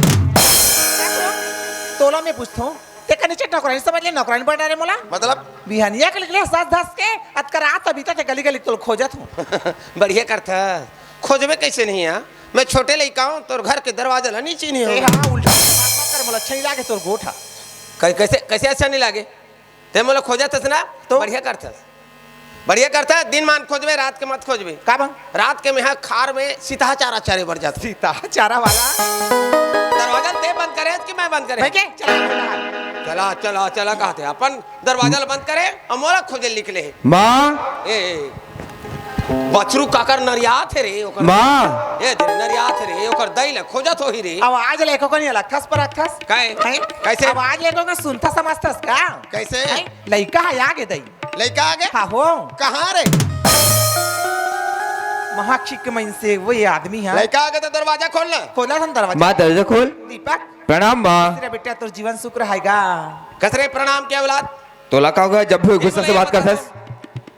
तोला मैं पूछथों, ते का नीचे नौकरानी समझ ले, नौकरानी बना रे मोला। मतलब? बिहनिया के निकले सज धस के, अतका रात अभी तक गली गली तोल खोजत हूँ। बढ़िया करथा, खोजबे कैसे नहीं है? मैं छोटे लइका हूँ, तोर घर के दरवाजा ला नहीं चिन्हे ए हूँ। हाँ, उल्टा बात मत कर, मोला अच्छा नहीं लागे तोर गोठ हा। कै-, कैसे, कैसे अच्छा नहीं लागे? ते मोला खोजत हस ना, तो? बढ़िया करथस। बढ़िया करथस, दिन मान खोजबे, रात के मत खोजबे। का बा? रात के मेहा खार में सीतहा चारा चरे बर जात। सीतहा चारा वाला? दरवाजा ते बंद करे हस कि मैं बंद करे? मैं के? चला, चला। चला, चला, चला, कहते अपन दरवाजा ल बंद करे अउ मोला खोजे निकले हे। माँ। ए, ए, बछरू काकर नरियात हे रे, ओकर माँ। ए, दे, नरियात हे रे, ओकर दई ल खोजत होही रे। आवाज ले एको कनी अलग थस पर अकथस। काय? हैं? कैसे? आवाज ले एको कनी सुनथस समझथस का? कैसे? हैं? लइका हे आगे दई। लइका आगे? हाँ हो। कहाँ रे? महाखिक मन से वो ये आदमी है। लइका आगे तो दरवाजा खोल ना। खोला हम दरवाजा। माँ, दरवाजा खोल। दीपक। प्रणाम माँ। तेरा बेटा तोर जीवन सुख रहेगा। कसरे प्रणाम के औलाद? तोला का होगा जब भी गुस्सा से बात करथस?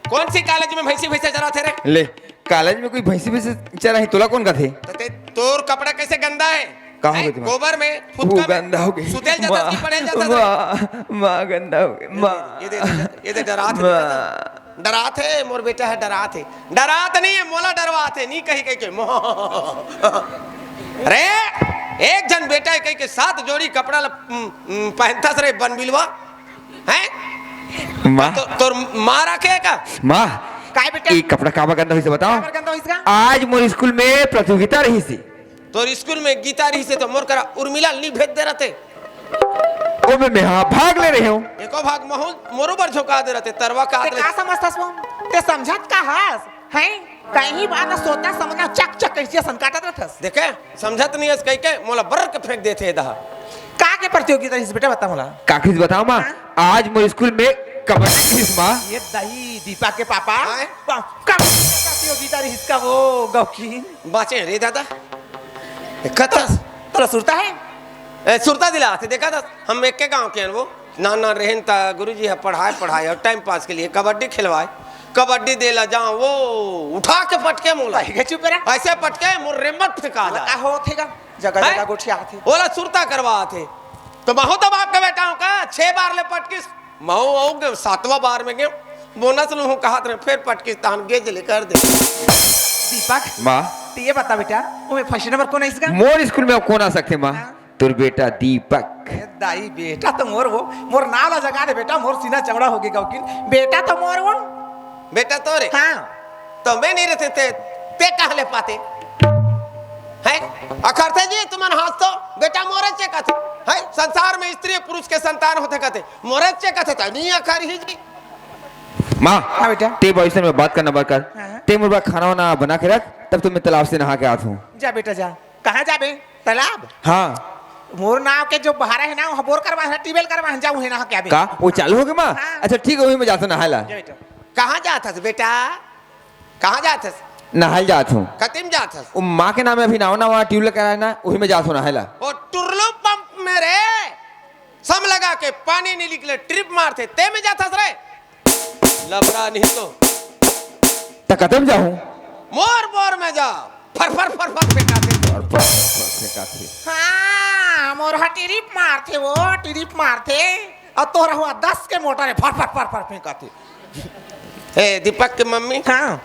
कौन सी कॉलेज में भैंसी भैंसा चराथे रे? ले, कॉलेज में कोई भैंसी भैंसी चराही, तोला कौन कथे? तो ते, तोर कपड़ा कैसे गंदा है? का हो हैं? गए तुम्हारा? गोबर में, वो फुटका में गंदा हो गई। सुतेल जाता माँ, कि पढ़ेल जाता था? माँ, माँ गंदा हो गई, माँ। ये दे, ये दे, ये दे, डरात है, माँ। डरात है, मोर बेटा है, डरात है। डरात नहीं है, मोला डरवात है, नहीं कही, कही के, माँ। अरे, एक जन बेटा है, कही के सात जोड़ी कपड़ा ल-, उम, उम, पहनता सरे बनबिलवा। हैं? माँ। तो, तोर माँ रखे का? माँ। काय बेटा? ये कपड़ा काबर गंदा होइस बताओ? काबर गंदा होइस का? आज मोर स्कूल में प्रतियोगिता रहिस हे। तोर स्कूल में गीता रहिस हे तो मोर करा उर्मिला नी भेज दे रहते। ओ में, मैं हाँ भाग ले रहे हूँ। एको भाग महू मोरो बर झोंका दे रहते, तरवा का ते आदमी। का समझथस वो? ते समझत का हस? हैं? कहीं बात सोता समझना चक चक कैसे सन काटत रहथस। देखे? समझत नहीं हस कहि के मोला बर्र के फेंक देथे दहा। का के प्रतियोगिता रहिस बेटा बता मोला। काखिस बताओ माँ, हाँ? आज मोर स्कूल में कबड्डी रहिस माँ। ये दही दीपा के पापा। हाँ? क-, कबड्डी प्रतियोगिता रहिस का वो गौकी। बाँचे रे दादा। देखा था? तोला सुरता है? ए, सुरता दिला, ते देखा था? हम एक के गाँव के हैं वो। नान नान रहेन त गुरुजी ह पढ़ाए, पढ़ाए अउ टाइम पास के लिए कबड्डी खिलवाए। कबड्डी देला जाओ, वो उठा के पटके मोला। भाई, चुप रह। ऐसे पटके मोर रेमट फेंका दा। का होथे गा? जगह हैं? जगह गोठियाथे। ओला सुरता करवाथे। तो महू तो बाप के बेटा हूँ का? छह बार ले पटकिस। महू आऊ गे, सातवां बार में गे। बोनस लूँ कहत रहे, फिर पटकिस तहन गेज ले कर दे। दीपक, माँ। ते ये बता बेटा, ओमे फर्स्ट नंबर कोन आइस गा? मोर स्कूल में अब कोन आ सकथे माँ? हाँ। तोर बेटा दीपक। ए दाई, बेटा तो मोर वो, मोर नाव ला जगा दे बेटा, मोर सीना चौड़ा होगे गौकिन। बेटा तो मोर वो। बेटा तोरे? हाँ। तो मैं नहीं रहते ते, ते कहाँ ले पाते? हैं? अखरते जी, तुमन हँस तो, बेटा मोरे चे कथे। हैं? संसार में स्त्री पुरुष के संतान होथे कथे, मोरे चे कथे, त नहीं अखरही जी। माँ, हाँ बेटा। ते बइसन में बात करना बंद कर। हाँ। ते मोर बर खाना वाना बना के रख, तब तो मैं तालाब से नहा के आत हूँ। जा बेटा जा। कहाँ जाबे? तालाब? हाँ। मोर नाव के जो बहारा है ना, वो बोर करवा है, ट्यूबवेल करवा है, जाऊँ है ना, क्या बे? का? वो चालू हो गया माँ? हाँ। अच्छा ठीक है, वही मैं जाता नहाए ला। जा बेटा। कहाँ जात हस बेटा? कहाँ जात हस? नहाए जात हूँ। कतिम जात हस? वो माँ के नाम है अभी नावा नावा ट्यूबवेल कराए ना, वही मैं जात हूँ नहाए ला। वो टुरलू पंप में रे, सम लगा के पानी नहीं निकले, ट्रिप मारथे, ते में जात हस रे? लबरा नहीं तो। त कतम जाहूँ? मोर बोर में जा। फर फर फर फर फेंकाथे। फर फर फर फर फेंकाथे। हाँ, मोर हा टिरिप मारथे वो, टिरिप मारथे। अउ तोर हुआ दस के मोटर है, फर फर फर फर फेंकाथे। ए, दीपक के मम्मी। हाँ।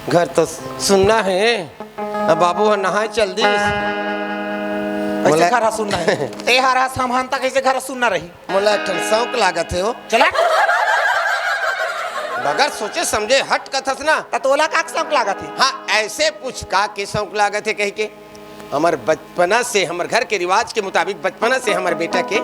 घर तो सुन्ना है। अब बाबू ह नहाए चल दिस। ऐसे बोला घर ह सुन्ना है। ए हर ह सामान तक ऐसे घर ह सुन्ना रही। मोला एक ठन शौक लागत हे ओ। चला। बगैर सोचे समझे हट कथस ना। त तोला का शौक लागत हे? हाँ, ऐसे पूछ का के शौक लागत हे कहि के। हमर बचपना से, हमर घर के रिवाज के मुताबिक बचपना से हमर बेटा के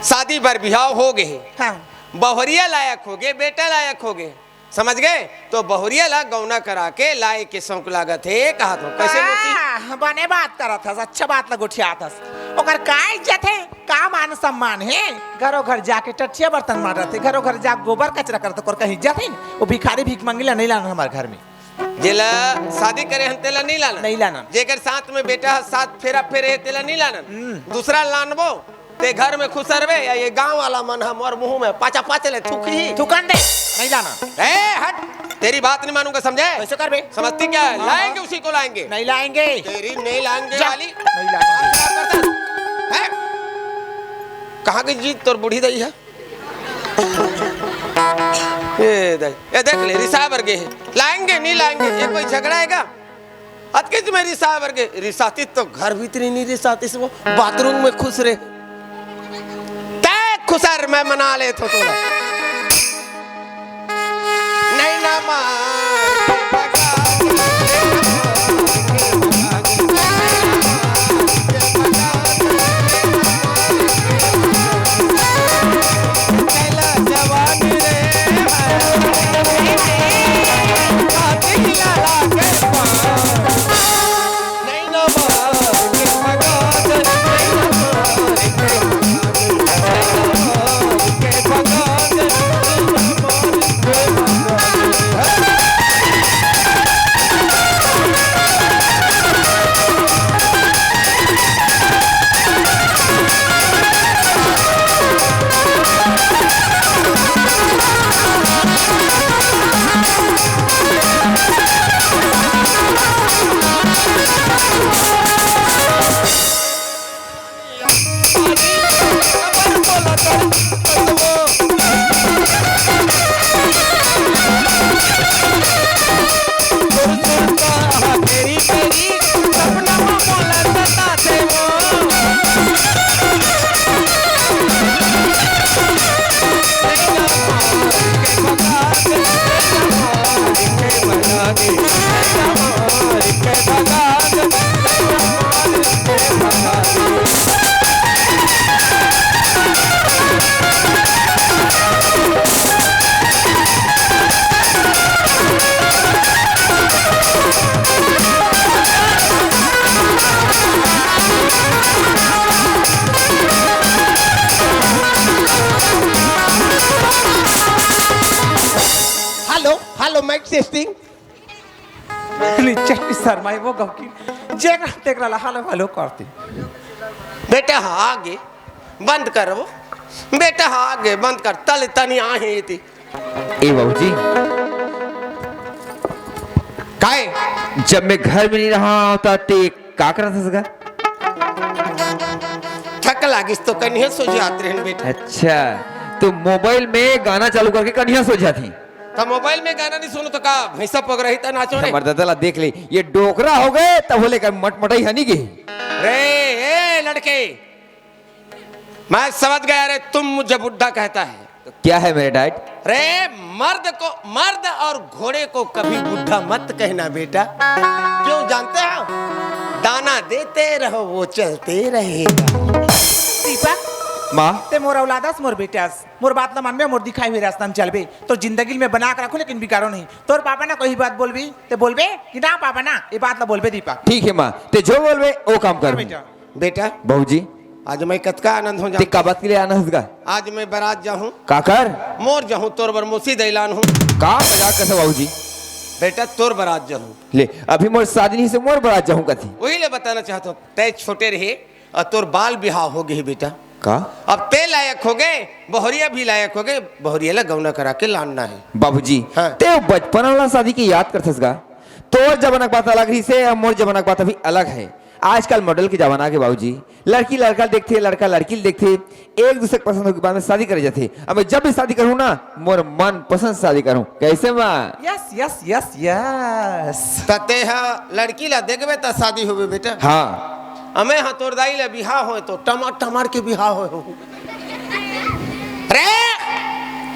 शादी बर बिहाव हो गे हे। हाँ। बहुरिया लायक हो गे, बेटा लायक हो गे। समझ गे? तो बहुरिया ला गौना करा के लाए के शौक लागत हे, कहत हो। कैसे मौसी? आह, बने बात करत हस, अच्छा बात ला गोठियात हस। ओकर का इज्जत हे, का मान सम्मान हे? घरो घर जाके टट्ठिया बर्तन मारत हे, घरो घर जाके गोबर कचरा करत हे, ओकर का इज्जत हे? वो भिखारी भीख मंगी ला नहीं लाना हमारे घर में। जेला शादी करे हन, तेला नहीं लाना। नहीं लाना। जेकर साथ में बेटा ह सात फेरा फेरे हे, तेला नहीं लाना। हम्म। दूसरा लानबो, ते घर में खुसरबे, या ये गांव वाला मन ह मोर मुंह में पाचा पाच ले थूकही। थूकन दे, नहीं लाना। ए, हट। तेरी बात नहीं मानूंगा, समझे? कैसे करबे? समझती क्या है? हाँ, लाएंगे हाँ। उसी को लाएंगे। नहीं लाएंगे। तेरी नहीं लाएंगे जा। वाली। नहीं लाएंगे। बात खराब करता है। हैं? कहाँ गई जी तोर बूढ़ी दाई है? ये दाई, ये देख ले, रिसा बर गे हे। लाएंगे, नहीं लाएंगे, ये कोई झगड़ा है का? अतके तुम्हें रिसा बर गे, रिसाती तो घर भीतरी नहीं रिसाती से, वो बाथरूम में खुश रहे। तय खुसर मैं मना ले तो तोला। नहीं ना माँ। Hello, hello, mic testing. चट्टी शर्माई वो गौकी, जेकरा तेकरा ला hello hello करती। बेटा, हाँ, आगे बंद कर वो। बेटा, हाँ, आगे बंद कर, तले तनी आहे थी। ए बाबूजी, काय? जब मैं घर में नहीं रहा होता, ते का करत हस गा? थक लागिस तो कनिहा सोझात रहन बेटा। अच्छा, तो मोबाइल में गाना चालू करके कनिहा सोझात ही? तो मोबाइल में गाना नहीं सुनो तो का भैंसा पग रही था नाचो रे। हमर दादा ला देख ले, ये डोकरा हो गए तब बोले कर मटमटाई हनी गे। रे ए लड़के, मैं समझ गया रे, तुम मुझे बुढ़ा कहता है। तो क्या है मेरे डैड? रे, मर्द को, मर्द और घोड़े को कभी बुढ़ा मत कहना बेटा। क्यों जानते हो? दाना देते रहो, वो चलते रहेगा। दीपक, माँ। ते मोर औलादस, मोर बेटस, मोर बात ला मानबे, मोर दिखाए हुए रास्ता में चलबे, तो जिंदगी में बना के रखो, लेकिन बिगाड़ो नहीं। तोर पापा ना कोई बात बोलबे, ते बोलबे कि ना पापा ना, ये बात ला बोलबे दीपक। ठीक है माँ, ते जो बोलबे वो काम कर। बेटा। बेटा। बाबूजी। आज मैं कतका आनंद हो ते जाऊं। का बात के लिए आनंद का? आज मैं बारात जाहूं। काकर? मोर जाहूं, तोर बर मोसी दैलान हूं। का मजाक करथे बाबूजी? बेटा, तोर बारात जाहूं। ले, अभी मोर शादी नहीं से मोर बारात जाहूं कथी? वही ले बताना चाहत हूं, तय छोटे रहे और तोर बाल बिहाव हो गए बेटा। का? अब ते लायक हो गए, बहुरिया भी लायक हो गए, बहुरिया ला गौना करा के लानना है। बाबूजी, हाँ। ते बचपन वाला शादी की याद करथस का? तोर जमाना के बात अलग रहिसे, अब मोर जमाना के बात अभी अलग है। आजकल मॉडल के जमाना के बाबूजी, लड़की लड़का देखथे, लड़का लड़की देखथे, एक दूसरे के पसंद होके बाद में शादी करे जाथे। अब मैं जब भी शादी करूँ ना, मोर मन पसंद शादी करूँ। कैसे माँ? Yes, yes, yes, yes. त ते ह लड़की ला देखबे त शादी होबे बेटा। हाँ। अमे ह तोर दाई ला बिहाव होय तो टमार टमार के बिहाव होय हो। रे,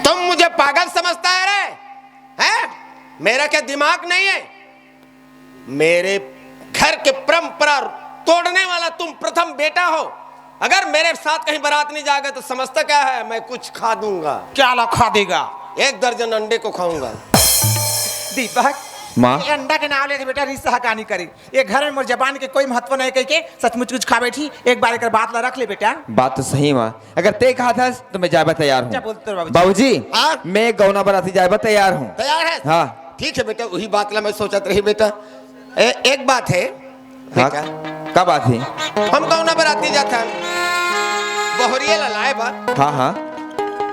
तुम मुझे पागल समझता है रे? हैं? मेरा क्या दिमाग नहीं है? मेरे घर के परंपरा तोड़ने वाला तुम प्रथम बेटा हो। अगर मेरे साथ कहीं बारात नहीं जाएगा तो समझता क्या है, मैं कुछ खा दूंगा। क्या ला खा देगा? एक दर्जन अंडे को खाऊंगा। दीपक, माँ। ये अंडा के नाम लेके बेटा रिश्ता हकानी करी। ये घर में मोर जबान के कोई महत्व नहीं कह के सचमुच कुछ खा बैठी। एक बार एक बात ला रख ले बेटा। बात तो सही माँ, अगर ते कहा था तो मैं जाबा तैयार हूँ। जा बोल तेरे बाबूजी। बाबूजी, हाँ? मैं गौना बराती जाबा तैयार हूँ। तैयार है? हाँ। ठीक है बेटा, वही बात ला मैं सोचत रही बेटा। ए, एक बात है हाँ, बेटा। का बात है? हम गौना बराती जाथन, बहुरिया ला लाए बा। हाँ, हाँ।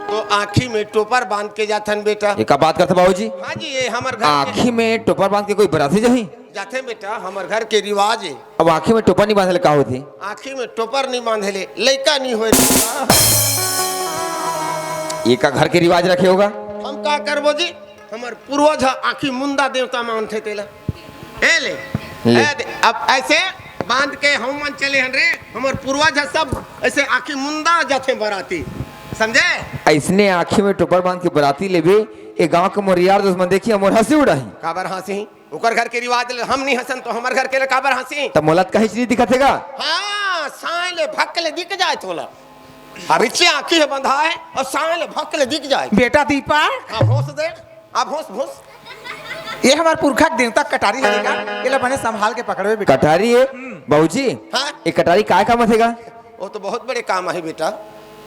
तो आँखी में टोपर बांध के जाथन बेटा। ये का बात करथे बाबूजी? हाँ जी, ये हमर घर के आँखी में टोपर बांध के कोई बराती जाही? जाथे बेटा, हमर घर के रिवाज हे। अब आँखी में टोपर नहीं बांधे ले का होथे? आँखी में टोपर नहीं बांधे ले लइका नहीं होय। ये का घर के रिवाज रखे होगा? हम का करबो जी, हमर पूर्वज ह आँखी मुंदा देवता मानथे तेला। ए ले, ले। ए दे, अब ऐसे बांध के हम मन चले हन रे, हमर पूर्वज ह सब ऐसे आँखी मुंदा जाथे बराती, समझे? ऐसने आँखी में टोपर बांध के बराती लेबे, ए गांव के मोर यार दोस्त मन देखी, मोर हंसी उड़ाही। काबर हंसी? ओकर घर के रिवाज ले हम नहीं हंसन तो हमर घर के ले काबर हंसी? त मोला त कहीं नहीं दिखत हे गा। हाँ, साय ले भक ले दिख जाए तोला। अभी चे आँखी हे बंधा हे और साय ले भक ले दिख जाए। बेटा दीपा। हाँ, भोंस दे। अब भोंस, भोंस। ये हमर पुरखा के देवता कटारी हे का? ये ला बने संभाल के पकड़बे बेटा। कटारी हे? हम्म। बाबूजी, हाँ? ये कटारी काय काम आथे गा? वो तो बहुत बड़े काम आही बेटा।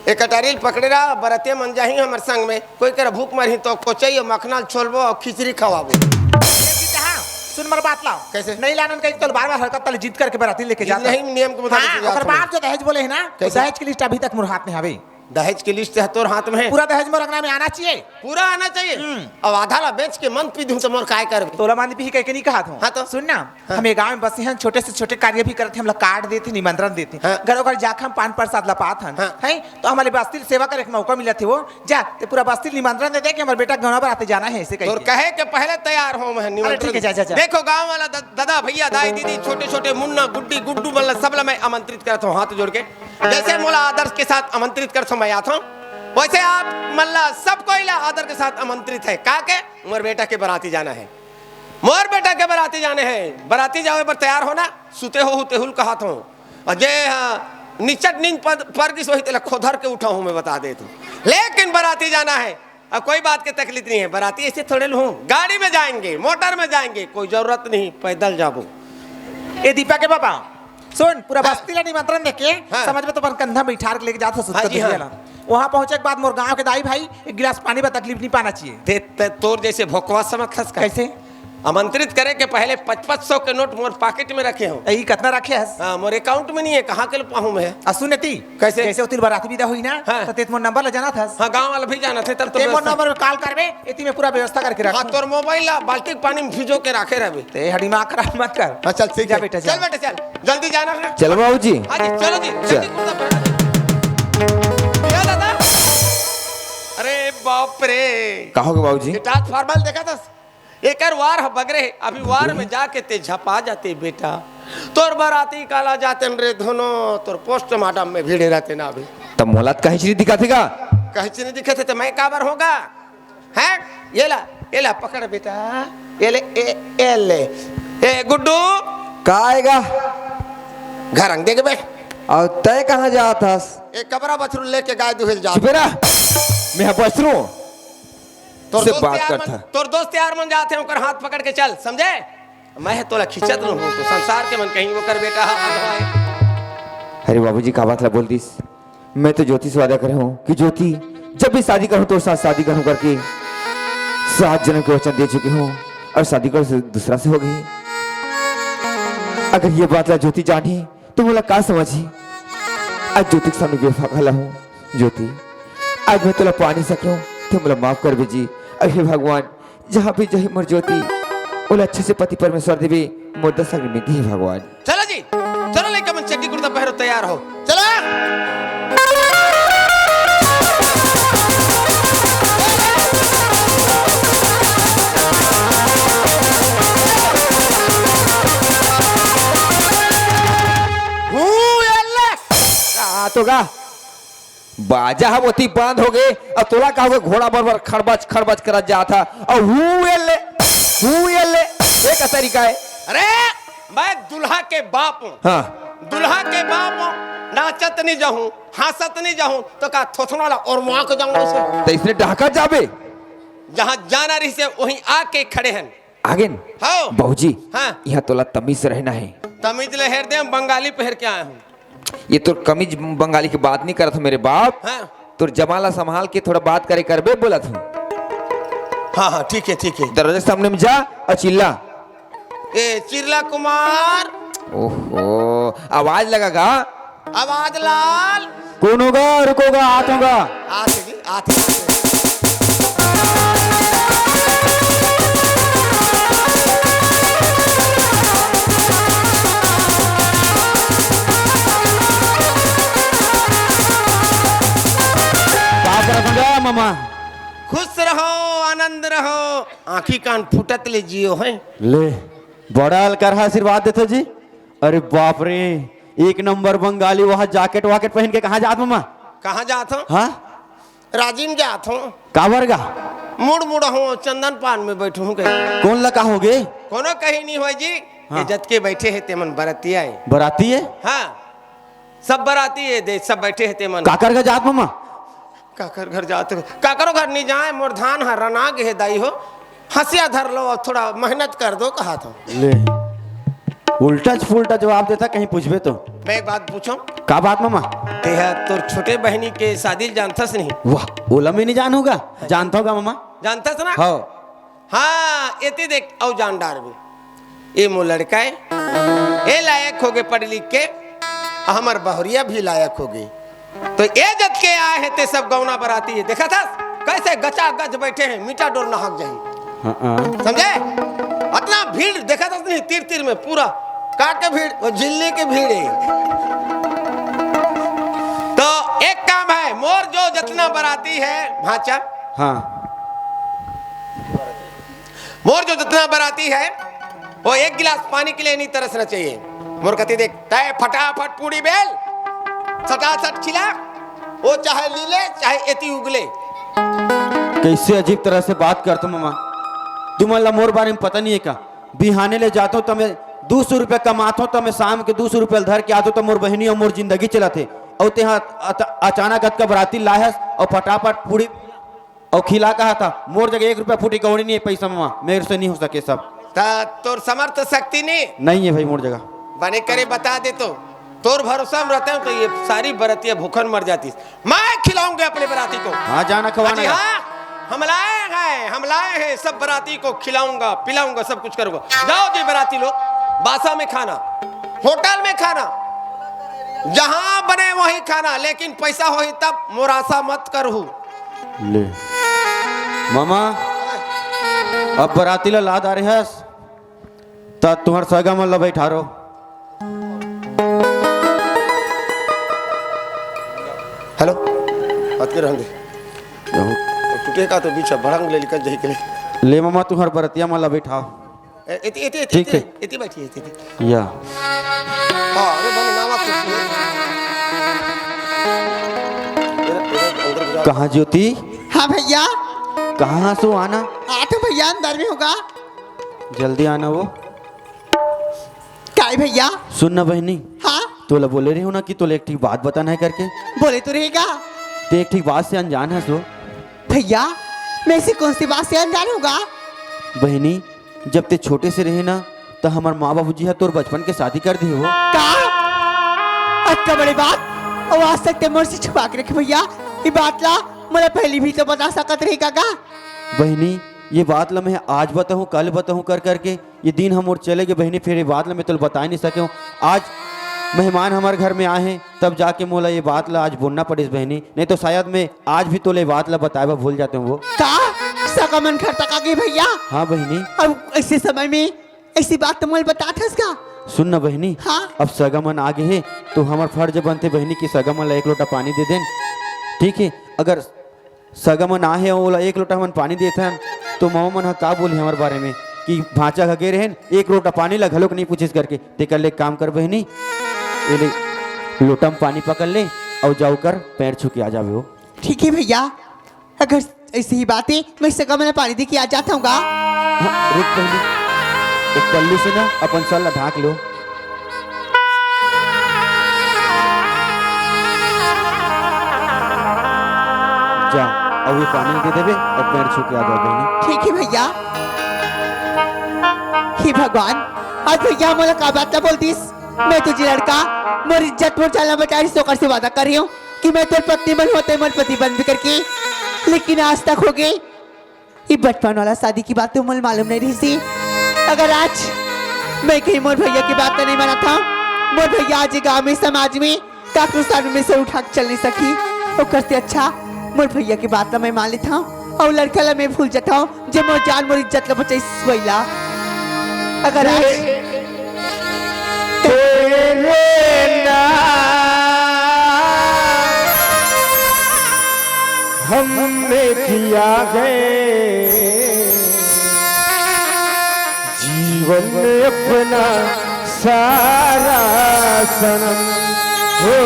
ए कटारी ल पकड़े रहा, बरतिया मन जाही हमर संग में, कोई करा भूख मरही तो कोचई अउ मखना ल छोलबो अउ खिचड़ी खवाबो। ए जी, कहाँ? सुन मोर बात ला। कैसे? नहीं लानन कहीं तो बार-बार हरकत तले जिद करके बराती लेके जिद जाता। नहीं, नियम के मुताबिक हाँ, ले जात ओकर हूँ। बाद जो दहेज बोले है ना, तो कैसे? दहेज की लिस्ट अभी तक मोर हाथ में हवे। दहेज की लिस्ट है तोर हाथ में है? पूरा दहेज मोर अंगना में आना चाहिए। पूरा आना चाहिए? हम्म। अब आधा ला बेच के मन पी दूं तो मोर काय करबे? तोला मन पी कह के नहीं कहा था। हाँ तो? सुन ना, हाँ। हम ये गांव में बसे हन, छोटे से छोटे कार्य भी करत हन, हमला कार्ड देथे, निमंत्रण देथे। हाँ। घर घर जाके हम पान प्रसाद ला पात हन। हाँ। हैं? तो हमला बस्ती ल सेवा करे के मौका मिलत हे वो। जा, ते पूरा बस्ती ल निमंत्रण दे दे कि हमर बेटा के गौना बराते जाना हे, ऐसे कहिके। तोर कहे के पहले तैयार हों मैं, अरे निमंत्रण ठीक हे, जा, जा, जा। देखो गांव वाला द-, दादा, भैया, दाई, दीदी, छोटे-छोटे मुन्ना, गुड्डी, गुड्डू मन ला सबला मैं आमंत्रित करत हों हाथ जोड़ के। जैसे मोला आदर के साथ आमंत्रित करत हों मैं आत हों, वैसे आप मन ला सब कोई ला आदर के साथ आमंत्रित हे। का के? मोर बेटा के बराती जाना हे। मोर बेटा के बराती जाने हे, बराती जावे बर तैयार हो ना, सुते हो, हुते हुल कहत हों। अउ जे, हाँ, निचट नींद पद-, पर गिस वही तेला खोधर के उठाहूं मैं बता देत हों। लेकिन बराती जाना हे, अब कोई बात के तकलीफ नहीं हे, बराती ऐसे थोड़े लूं, गाड़ी में जाएंगे, मोटर में जाएंगे, कोई जरूरत नहीं, पैदल जाबो। ए दीपा के बाबा, सुन, पूरा हाँ। बस्ती ला निमंत्रण देके, हाँ। समझ में तो अपन कंधा में बैठार के लेके जात हो हाँ सुत्ता जी, हाँ। दुनिया ला। वहां पहुंचे के बाद मोर गांव के दाई भाई एक गिलास पानी बर तकलीफ नहीं पाना चाहिए। ते, ते तोर जैसे भोकवा समझ खस का? कैसे? आमंत्रित करे के पहले पच पच सौ के नोट मोर पाकेट में रखे हों। ए, ई कतना रखे हस? हाँ, मोर अकाउंट में नहीं हे, कहाँ के ल पाहूं मैं? आ सुन ती, कैसे? जैसे ओती ल बराती बिदा होई ना, हाँ। तो ते त मोर नंबर ला जानत हस। हाँ, गांव वाला भी जानत हे, तब तो ते मोर व्यवस्था नंबर में कॉल करबे, एती में पूरा व्यवस्था करके हाँ, रखूं। तोर मोबाइल ला बाल्टी के पानी में भिजो के राखे रहबे। ते हा दिमाग खराब मत कर। हाँ, चल, ठीक जा हे। बेटा, जा। चल बेटा, चल, जल्दी जाना रे। चल बाबूजी। हाँ जी, चलो जी, चल। जल्दी कुर्ता पहनो। या दादा। अरे बाप रे। का होगे बाबूजी? ये ट्रांसफार्मर देखा था? एकर वार ह बगरे हे, अभी वार में जाके ते झपा जाते बेटा। तोर बराती काला जातेन रे धुनो, तोर पोस्टमार्टम में भिड़े रहतेन अभी। त मोला त कहीं चीज दिखत हे का? कहीं चीज नहीं दिखत हे त मैं काबर हों गा? हैं? ये ला, ये ला पकड़ बेटा, ये ले, ए, ए ले। ए गुड्डू। का आएगा? घर अंग देख बे। अउ तय कहाँ जात हस? ए कबरा बछरू लेके गाय दुहेल जात। चुपे रह, मैं हा बछरू। तोर से दोस्त बात यार करत मन, ह। तोर दोस्त यार मन जात हे, ओकर हाथ पकड़ के चल, समझे? मैं तोला खींचत रहूं, तो संसार के मन कहीं ओकर बेटा ह अधवा हे। अरे बाबूजी, का बात ला बोल दिस? मैं तो ज्योति से वादा करे हों कि ज्योति, जब भी शादी करहूं, तोर साथ शादी करहूं करके सात जनम के वचन दे चुके हों अउ शादी कर से दूसरा से हो गई। अगर ये बात ला ज्योति जानही, तो मोला का समझही? आज ज्योति के सामने बेवफा घला हों। ज्योति, आज मैं तोला पा नहीं सके हों, ते मोला माफ कर दे जी। अरे हे भगवान, जहाँ भी जाही मोर ज्योति, ओला अच्छे से पति परमेश्वर देबे, मोर दस अग्नि में दे भगवान। चलो जी, चलो लइका मन, चड्डी कुर्ता पहनो, तैयार हो, चलो। हूँ, एल्ले। आ, तो गा। बाजा ह ओती बंद होगे, अउ तोला का होगे, घोड़ा बरोबर खड़बच, खड़बच करत जात ह, अउ हूँ एल्ले, हूँ एल्ले, ये का तरीका हे? अरे, मैं दूल्हा के बाप हूँ। हाँ। दूल्हा के बाप हूँ, नाचत नहीं जाहूँ, हंसत नहीं जाहूँ, तो का थोथना ला ओरमाके जाहूँ ऐसे? त इसने डहकत जाबे? जहाँ जाना रहिसे, वहीं आके खड़े हन। आगेन? हाँ। बाबूजी, हाँ। यहाँ तोला तमीज से रहना हे। तमीज ले हेर दे, हम बंगाली पहर के आए हूँ। ये तोर कमीज बंगाली के बात नहीं करत हूँ मेरे बाप। हाँ। तोर जबान ला संभाल के थोड़ा बात करे करबे बोलत हूँ। हाँ, हाँ, ठीक हे, ठीक हे। दरवाजा के सामने में जा अउ चिल्ला। ए, चिल्ला कुमार। ओहो, आवाज लगा गा। आवाज लाल। कौन होगा? रुकोगा, आत होगा। आत जी, आत, आत। मामा। खुश रहो, आनंद रहो, आंखी कान फूटत ले जियो है। ले, बड़ा अलकर हा आशीर्वाद देथो जी। अरे बाप रे, एक नंबर बंगाली, वहाँ जैकेट वैकेट पहन के कहाँ जात मामा? कहाँ जात हो? हाँ? राजिम जात हो। काबर गा? मुड़ मुड़ हो, चंदन पान में बैठू हूँ कहीं। कौन लगा होगे? कोनो कहीं नहीं होय जी। हाँ। ये जतके बैठे हैं तेमन बरतिया है। बराती है? हाँ, सब बराती है दे, सब बैठे हैं तेमन। काकर गा जात मामा? काकर घर जात हो? काकरो घर नहीं जाए, मोर धान हा रना गे हे दाई हो। हंसिया धर लो और थोड़ा मेहनत कर दो कहा था। ले, उल्टा फुल्टा जवाब देता, कहीं पूछबे तो। मैं एक बात पूछूं? का बात मामा? तेहा तोर छोटे बहनी के शादी ल जानथस नहीं? वाह, ओला मैं नहीं जानूंगा। जानता होगा मामा। जानथस ना? हाँ। हाँ, एती देख, अउ जान डारबे। ए मोर लड़का है, ए लायक होगे पढ़ लिख के, हमर बहुरिया भी लायक होगे। तो ए जतके आए हे ते सब गौना बराती है, देखा था कैसे गचा गच बैठे हैं, मीठा डोर नहक जाही। हाँ, हाँ। समझे? अतना भीड़ देखा था नहीं, तीर तीर में पूरा का के भीड़, वो झिल्ली के भीड़ है। तो एक काम है, मोर जो जतना बराती है भांचा, हाँ। मोर जो जतना बराती है, वो एक गिलास पानी के लिए नहीं तरसना चाहिए। मोर कति देख, तय फटाफट पूड़ी बेल, सटासट खिला, वो चाहे लीले, चाहे एती उगले। कैसे अजीब तरह से बात करत हो मामा? तुमन ला मोर बारे में पता नहीं है का? बिहाने ले जात हो त मैं दू सौ रुपया कमात हो, त मैं शाम के दू सौ रुपया धर के आत हो, त मोर बहिनी और मोर जिंदगी चलत हे। और तेहा अत-, अचानक अतका बराती लाहस और फटाफट पूड़ी अउ खिला कहा था, मोर जगह एक रुपया फूटी कौड़ी नहीं है पैसा मामा, मेरे से नहीं हो सके सब। ता तोर समर्थ शक्ति नहीं? नहीं है भाई मोर जगह। बने करे बता दे तो, तोर भरोसा में रहता हूँ तो ये सारी बरतियां भूखन मर जाती। मैं खिलाऊंगा अपने बराती को। हाँ, जाना खवाना अजी है। हाँ, हम लाए हैं, हम लाए हैं, सब बराती को खिलाऊंगा, पिलाऊंगा, सब कुछ करूंगा। जाओ जी बराती लोग, बासा में खाना, होटल में खाना, जहां बने वहीं खाना, लेकिन पैसा होही तब मोरासा मत करहू। ले मामा, अब बराती ला लाद आ रहे हस, त तुहर सगा मन ला बैठारो। हेलो, बात कर रहन दे। टूटे का तो बीच भड़ंग ले निकल जाही के ले। ले मामा, तुहर बरतिया मन ला बैठाओ। ए, एती, एती, एती, ठीक एती, है। एती बैठी, एती, एती। या। हाँ, अरे बने नावा कुछ। कहाँ ज्योति? हाँ भैया। कहाँ सो आना? आ तो भैया अंदर में होगा। जल्दी आना वो। काय भैया? सुन ना बहिनी। हाँ? तोला बोले रहे हो ना कि तोला एक ठीक बात बताना है करके। बोले तो रहेगा। ते एक ठीक बात से अनजान है सो। भैया, मैं से कौन सी बात से अनजान होगा? बहिनी, जब ते छोटे से रहे ना, त हमर माँ बाबूजी ह तोर बचपन के शादी कर दिए हो। का? अतका बड़ी बात, अउ आज तक ते मोर से छुपा के रखे भैया। ये बात ला मोला पहली भी तो बता सकत रही का? बहिनी, ये बात ला मैं आज बताऊँ, कल बताऊँ कर करके ये दिन हम और चले गए बहिनी, फिर ये बात ला मैं तोला बताए नहीं सके हूँ। आज मेहमान हमारे घर में आए हैं, तब जाके मोला ये बात ला आज बोलना पड़िस बहिनी, नहीं तो शायद मैं आज भी तोला ये बात ला बताए बर भूल जाते हूँ वो। का? सगा मन घर तक आ गए भैया? हाँ बहिनी। अब ऐसे समय में ऐसी बात तो मोला बता थस का? सुन ना बहिनी, हाँ? अब सगा मन आ गए हैं तो हमार फर्ज बनते बहिनी कि सगा मन ला एक लोटा पानी दे देन, ठीक है? अगर सगा मन आहे, ओला एक लोटा हमन पानी देथन, तो मामा मन ह का बोलही हमर बारे में कि भांचा घगे रहेन, एक लोटा पानी ला घलोक नहीं पूछिस करके। तेकर ले काम कर बहिनी, ए ले लोटा में पानी पकड़ ले अउ जाओ कर पैर छू के आ जावे हो। ठीक है भैया, अगर ऐसी ही बात है, मैं सगा मन ला पानी दे के आ जाता हूँ गा। हाँ, रुक बहिनी, एक पल्लू से ना अपन सर ला ढांक लो। जा, अउ ये पानी दे देबे, अब पैर छू के आ जाओ बहिनी। ठीक है भैया। हे भगवान, आज भैया मोला का बात ला बोल दिस? मैं तुझे लड़का, मोर इज्जत, मोर जान ला बचाए रहिस, ओकर से वादा कर रही हूँ कि मैं तोर पत्नी मन होते मन पति बन भी करके, लेकिन आज तक हो गए ये बचपन वाला शादी की बात तो मोला मालूम नहीं रहिस। अगर आज मैं कहीं मोर भैया की बात तो नहीं मानत हूँ, मोर भैया आज गाँव में, समाज में, काकरो सामने में सर उठा के चल नहीं सकी। ओकर से अच्छा मोर भैया की बात ला मैं मान लेता हूँ अउ लड़का ला मैं भूल जाता हूँ, जे मोर जान मोर इज्जत ला बचाइस वही ला। अगर आज तेरे ना हमने किया है जीवन अपना सारा सनम, हो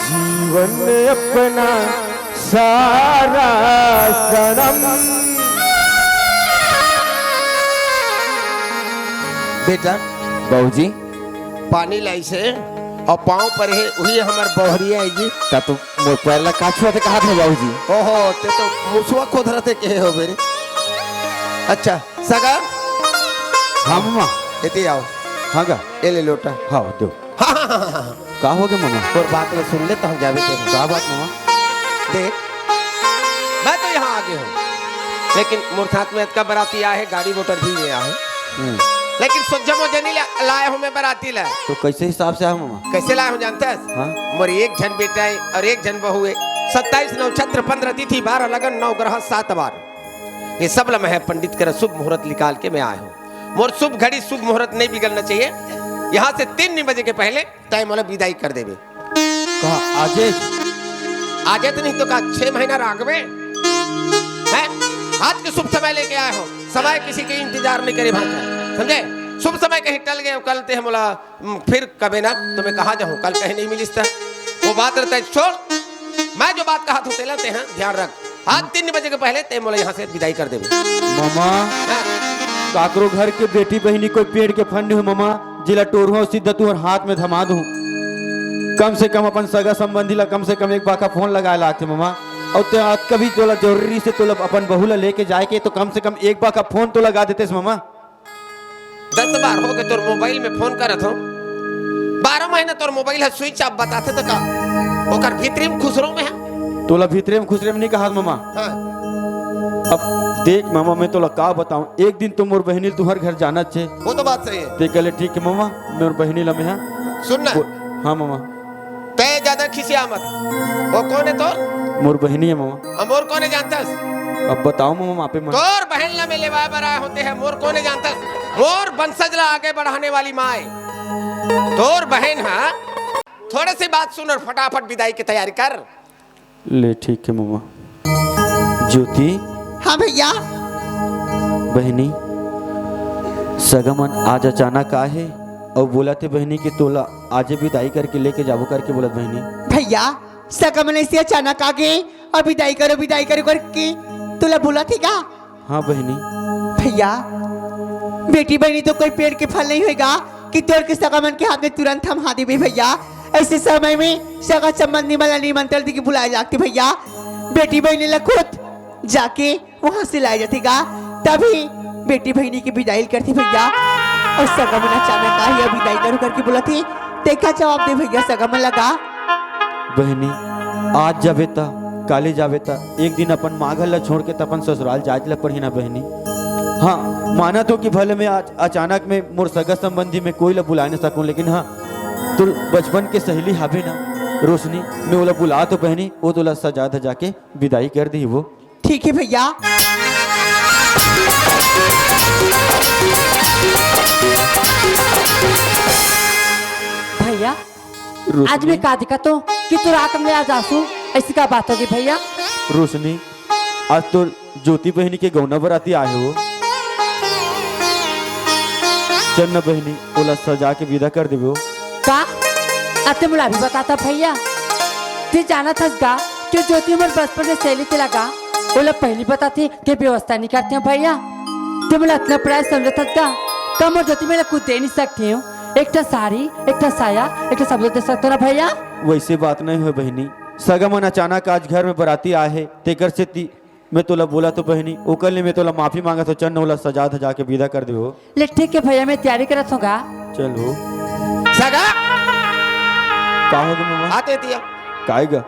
जीवन अपना सारा सनम। बेटा, बाबूजी। पानी लाइस हे अउ पाँव परे हे, उही हमर बहुरिया हे जी। त तू मोर पैर ला का छुआ थे कहा थे बाबूजी? ओहो, ते तो मुसवा खोद रहे थे कहे हो मेरे। अच्छा, सगा। हाँ, ममा। एती आओ। हाँ गा। ए ले लोटा। हाँ, दो। हाँ, हाँ, हाँ, हाँ, हाँ। का हो गे, ममा? तोर बात ला सुन ले, त हम जाबे ते। का बात, ममा? देख, मैं तो यहाँ आगे हूँ, लेकिन मोर साथ में अतका बराती आए हे, गाड़ी मोटर भी में आए हे। हम्म। लेकिन सोझा मोझा नहीं ला-, लाए हूँ मैं बराती ला। तो कैसे हिसाब से आए हो, ममा? कैसे लाए हूँ जानता है? हाँ। मोर एक झन बेटा है और एक झन बहू है। सत्ताईस नक्षत्र, पन्द्रह तिथि, बारह लगन, नौ ग्रह, सात बार। ये सब ला मैं पंडित कर शुभ मुहूर्त निकाल के मैं आए हूँ। मोर शुभ घड़ी, शुभ मुहूर्त नहीं बिगड़ना चाहिए। यहाँ से तीन बजे के पहले तैं मोला विदाई कर देबे। कहा आजे? आजे तो नहीं तो का, छह महीना राखबे? हैं? आज के शुभ समय लेके आए हो, समय किसी के इंतजार नहीं करे भाई, समझे? शुभ समय कहीं टल गए, कल ते मोला, हम्म, फिर कबे ना तो मैं कहाँ जाऊँ, कल कहीं नहीं मिलिस त। वो बात रहता है, छोड़, मैं जो बात कहा था तेला ते हैं, ध्यान रख। आज तीन बजे के पहले ते मोला यहाँ से विदाई कर देबे। ममा, हाँ। काकरो घर के बेटी बहिनी कोई पेड़ के फल नहीं हो ममा, जिला टोरहूँ सीधा तुहर हाथ में थमा दूँ। कम से कम अपन सगा संबंधी ला कम से कम एक बार का फोन लगाए ला आथे ममा। अउ ते आज कभी तोला जरूरी से तोला अपन बहू ला लेके जाए के तो कम से कम एक बार का फोन तो लगा देतेस ममा। दस बार हो गए तोर मोबाइल में फोन करत हो, बारह महीना तोर मोबाइल है स्विच ऑफ बताथे तो का ओकर भीतरी में खुसरो में है? तोला भीतरे में खुसरे में नहीं कहा ममा। हाँ। अब देख ममा, मैं तोला का बताऊं, एक दिन तो मोर बहिनी तुहर घर जाना छे। वो तो बात सही है। ते कहले ठीक है ममा, मोर बहिनी ला मैं, हाँ। सुन ना। बो-, हाँ ममा। तय ज्यादा खिसिया मत। वो कौन है तोर? मोर बहिनी है ममा। अब मोर कौन है जानता है? अब बताओ ममा, मापे मत। तोर बहन ला मैं लेवा बर आए होते हैं, मोर कौन है जानता है? मोर वंशज ला आगे बढ़ाने वाली माए। तोर बहन, हाँ, थोड़े सी बात सुन और फटाफट विदाई की तैयारी कर। ले ठीक है ममा। ज्योति। हाँ भैया। बहिनी, सगा मन आज अचानक आए हे अउ बोलत हे बहिनी कि तोला आजे विदाई करके लेके जाबो करके बोलत बहिनी। भैया, सगा मन ऐसे अचानक आ गे अउ विदाई करो, विदाई करो करके तोला बोलत हे का? हाँ बहिनी। भैया, बेटी बहिनी तो कोई पेड़ के फल नहीं होएगा कि तोड़ के सगा मन के हाथ में तुरंत थमा देबे भैया। ऐसे समय में सगा संबंधी मन ला निमंत्रण दे के बुलाए जाते भैया। बेटी बहिनी ला खुद जाके वहां से लाए जाथे गा, तभी बेटी बहिनी के विदाई करथे भैया। अउ सगा मन अचानक आही अउ विदाई करो करके बोलथे, तेका जवाब दे भैया सगा मन लगा। बहिनी, आज जाबे त, काले जाबे त, एक दिन अपन माँ घर ला छोड़ के त अपन ससुराल जाए ला पड़ही ना बहिनी। हाँ, मानत हो कि भले मैं आज अचानक में मोर सगा संबंधी में कोई ला बुलाए न सकूं, लेकिन हाँ, तोर बचपन के सहेली हाबे ना रोशनी, मैं ओला बुला तो बहिनी, वो तोला सजा धजा के विदाई कर दी वो। ठीक है भैया। भैया, रोशनी। आज मैं का दिखा तो कि तोर आंख में आज आंसू, ऐसी का बात होगी भैया? रोशनी, आज तो ज्योति बहिनी के गौना बराती आए हो। चल न बहिनी, ओला सजा के विदा कर देबो। का? अते मोला भी बताता भैया। ते जानत हस गा कि ज्योति हमर बचपन के सहेली ते लगा, ओला पहली बताते के व्यवस्था नहीं करते हैं भैया। ते मोला इतना पढ़ाई समझत हस गा, का मोर ज्योति मेला कुछ दे नहीं सकते हो? एक ठा साड़ी, एक ठा साया, एक ठा सबलो दे सकते हो ना भैया? वैसे बात नहीं हो बहिनी, सगा मन अचानक आज घर में बराती आए हे, तेकर सेती मैं तोला बोला तो बहिनी, ओकर ले मैं तोला माफी मांगत हो, चल न ओला सजा धजा के विदा कर देबो। ले ठीक है भैया, मैं तैयारी करत हूँ गा। चल हो। सगा! का हो गे ममा? आते दिया। काय गा?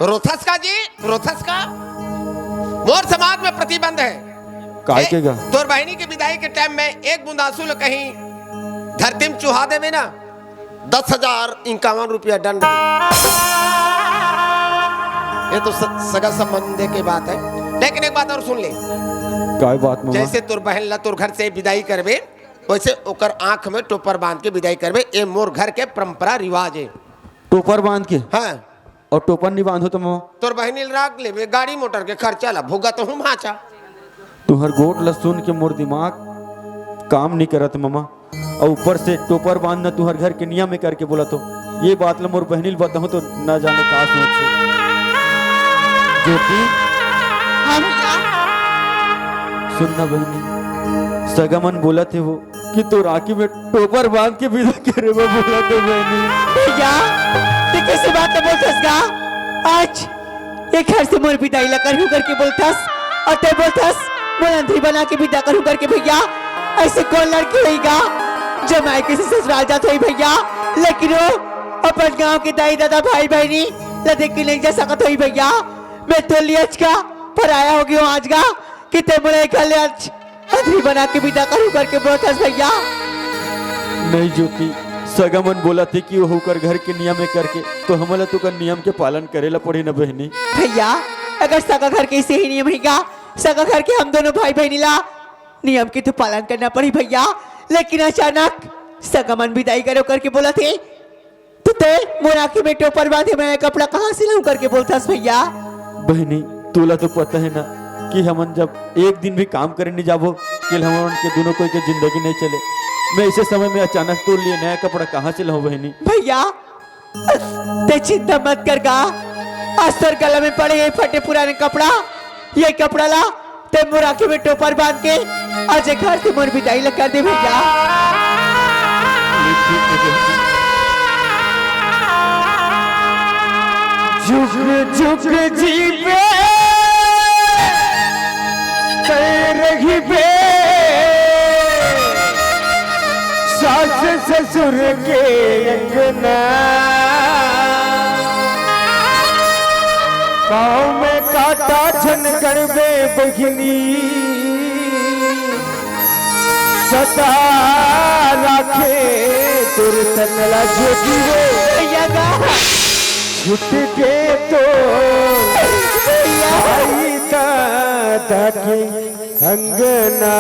रोथस का जी, रोथस का? मोर समाज में प्रतिबंध है। काय ए, के गा? तोर बहिनी के विदाई के टाइम में एक बूंद आंसू ल कहीं धरती में चुहा देबे ना, दस हजार इक्यावन रुपया दंड। ये तो स-, सगा संबंध के बात है, लेकिन एक बात और सुन ले। काय बात ममा? जैसे तोर बहन ला तोर घर से विदाई करबे, वैसे ओकर आंख में टोपर बांध के विदाई करबे। ये मोर घर के परंपरा रिवाज है। टोपर बांध के? हाँ। अउ टोपर नी बांधो तो ममा। तोर बहिनी ल राख लेबे, गाड़ी मोटर के खर्चा ला भुगत हूँ भांचा। तुहर गोठ ला सुन के मोर दिमाग काम नी करत ममा। अउ ऊपर से टोपर बांधना तुहर घर के नियम हे करके बोलत हो। ये बात ला मोर बहिनी ल बताहूँ तो ना जाने का सोच हे। ज्योति, हाँ भैया। सुन ना बहिनी, सगा मन बोलत हे वो कि तोर आँखी में टोपर बांध के विदा करे बर बोलत हे बहिनी। भैया, ते कइसे बात बोलथस गा? आज ये घर से मोर विदाई ला करहूँ करके बोलथस, अउ ते बोलथस मोर अंधरी बना के विदा करहूँ करके। भैया, अइसे कोन लड़की होही गा, जमाय के से ससुराल जात होही भैया, लेकिन वो अपन गांव के दाई ददा भाई बहिनी ला देख के नहीं जा सकत होही भैया। मैं तो लियच का पराया हो गयो आज गा, कि ते मोला ए घर ले आज अंधरी बना के विदा करहूँ करके बोलथस भैया। नहीं ज्योति, सगा मन बोलत हे कि ओहू कर घर के नियम हे करके, तो हमन ला तो ओकर नियम के पालन करे ला पड़ही ना बहिनी। भैया, अगर सगा घर के अइसे ही नियम हे गा, सगा घर के हम दोनों भाई बहिनी ला नियम के तो पालन करना पड़ही भैया, लेकिन अचानक सगा मन विदाई करो करके बोलत हे, तो ते मोर आँखी में टोपर बांधे मैं कपड़ा कहाँ से लाऊं करके बोलथस भैया? बहिनी, तोला तो पता हे ना कि हमन जब एक दिन भी काम करे नहीं जाबो, कि हमन के दोनों कोई के जिंदगी नहीं चले। मैं अइसे समय में अचानक तोर लिए नया कपड़ा कहाँ से लाऊं बहिनी? भैया, ते चिंता मत कर गा, आज तोर गला में पड़े ये फटे पुराने कपड़ा, ये कपड़ा ला ते मोर आँखी में टोपर बांध के आज ये घर से मोर विदाई ला कर दे भैया। जुग जुग जीबे ते रहिबे सास ससुर के अंगना। पाँव में कांटा झन गड़बे बहिनी, सदा राखे तोर तन ला। ज्योति रे, भैया गा। छूट के तो भैया। भाई दादा के अंगना।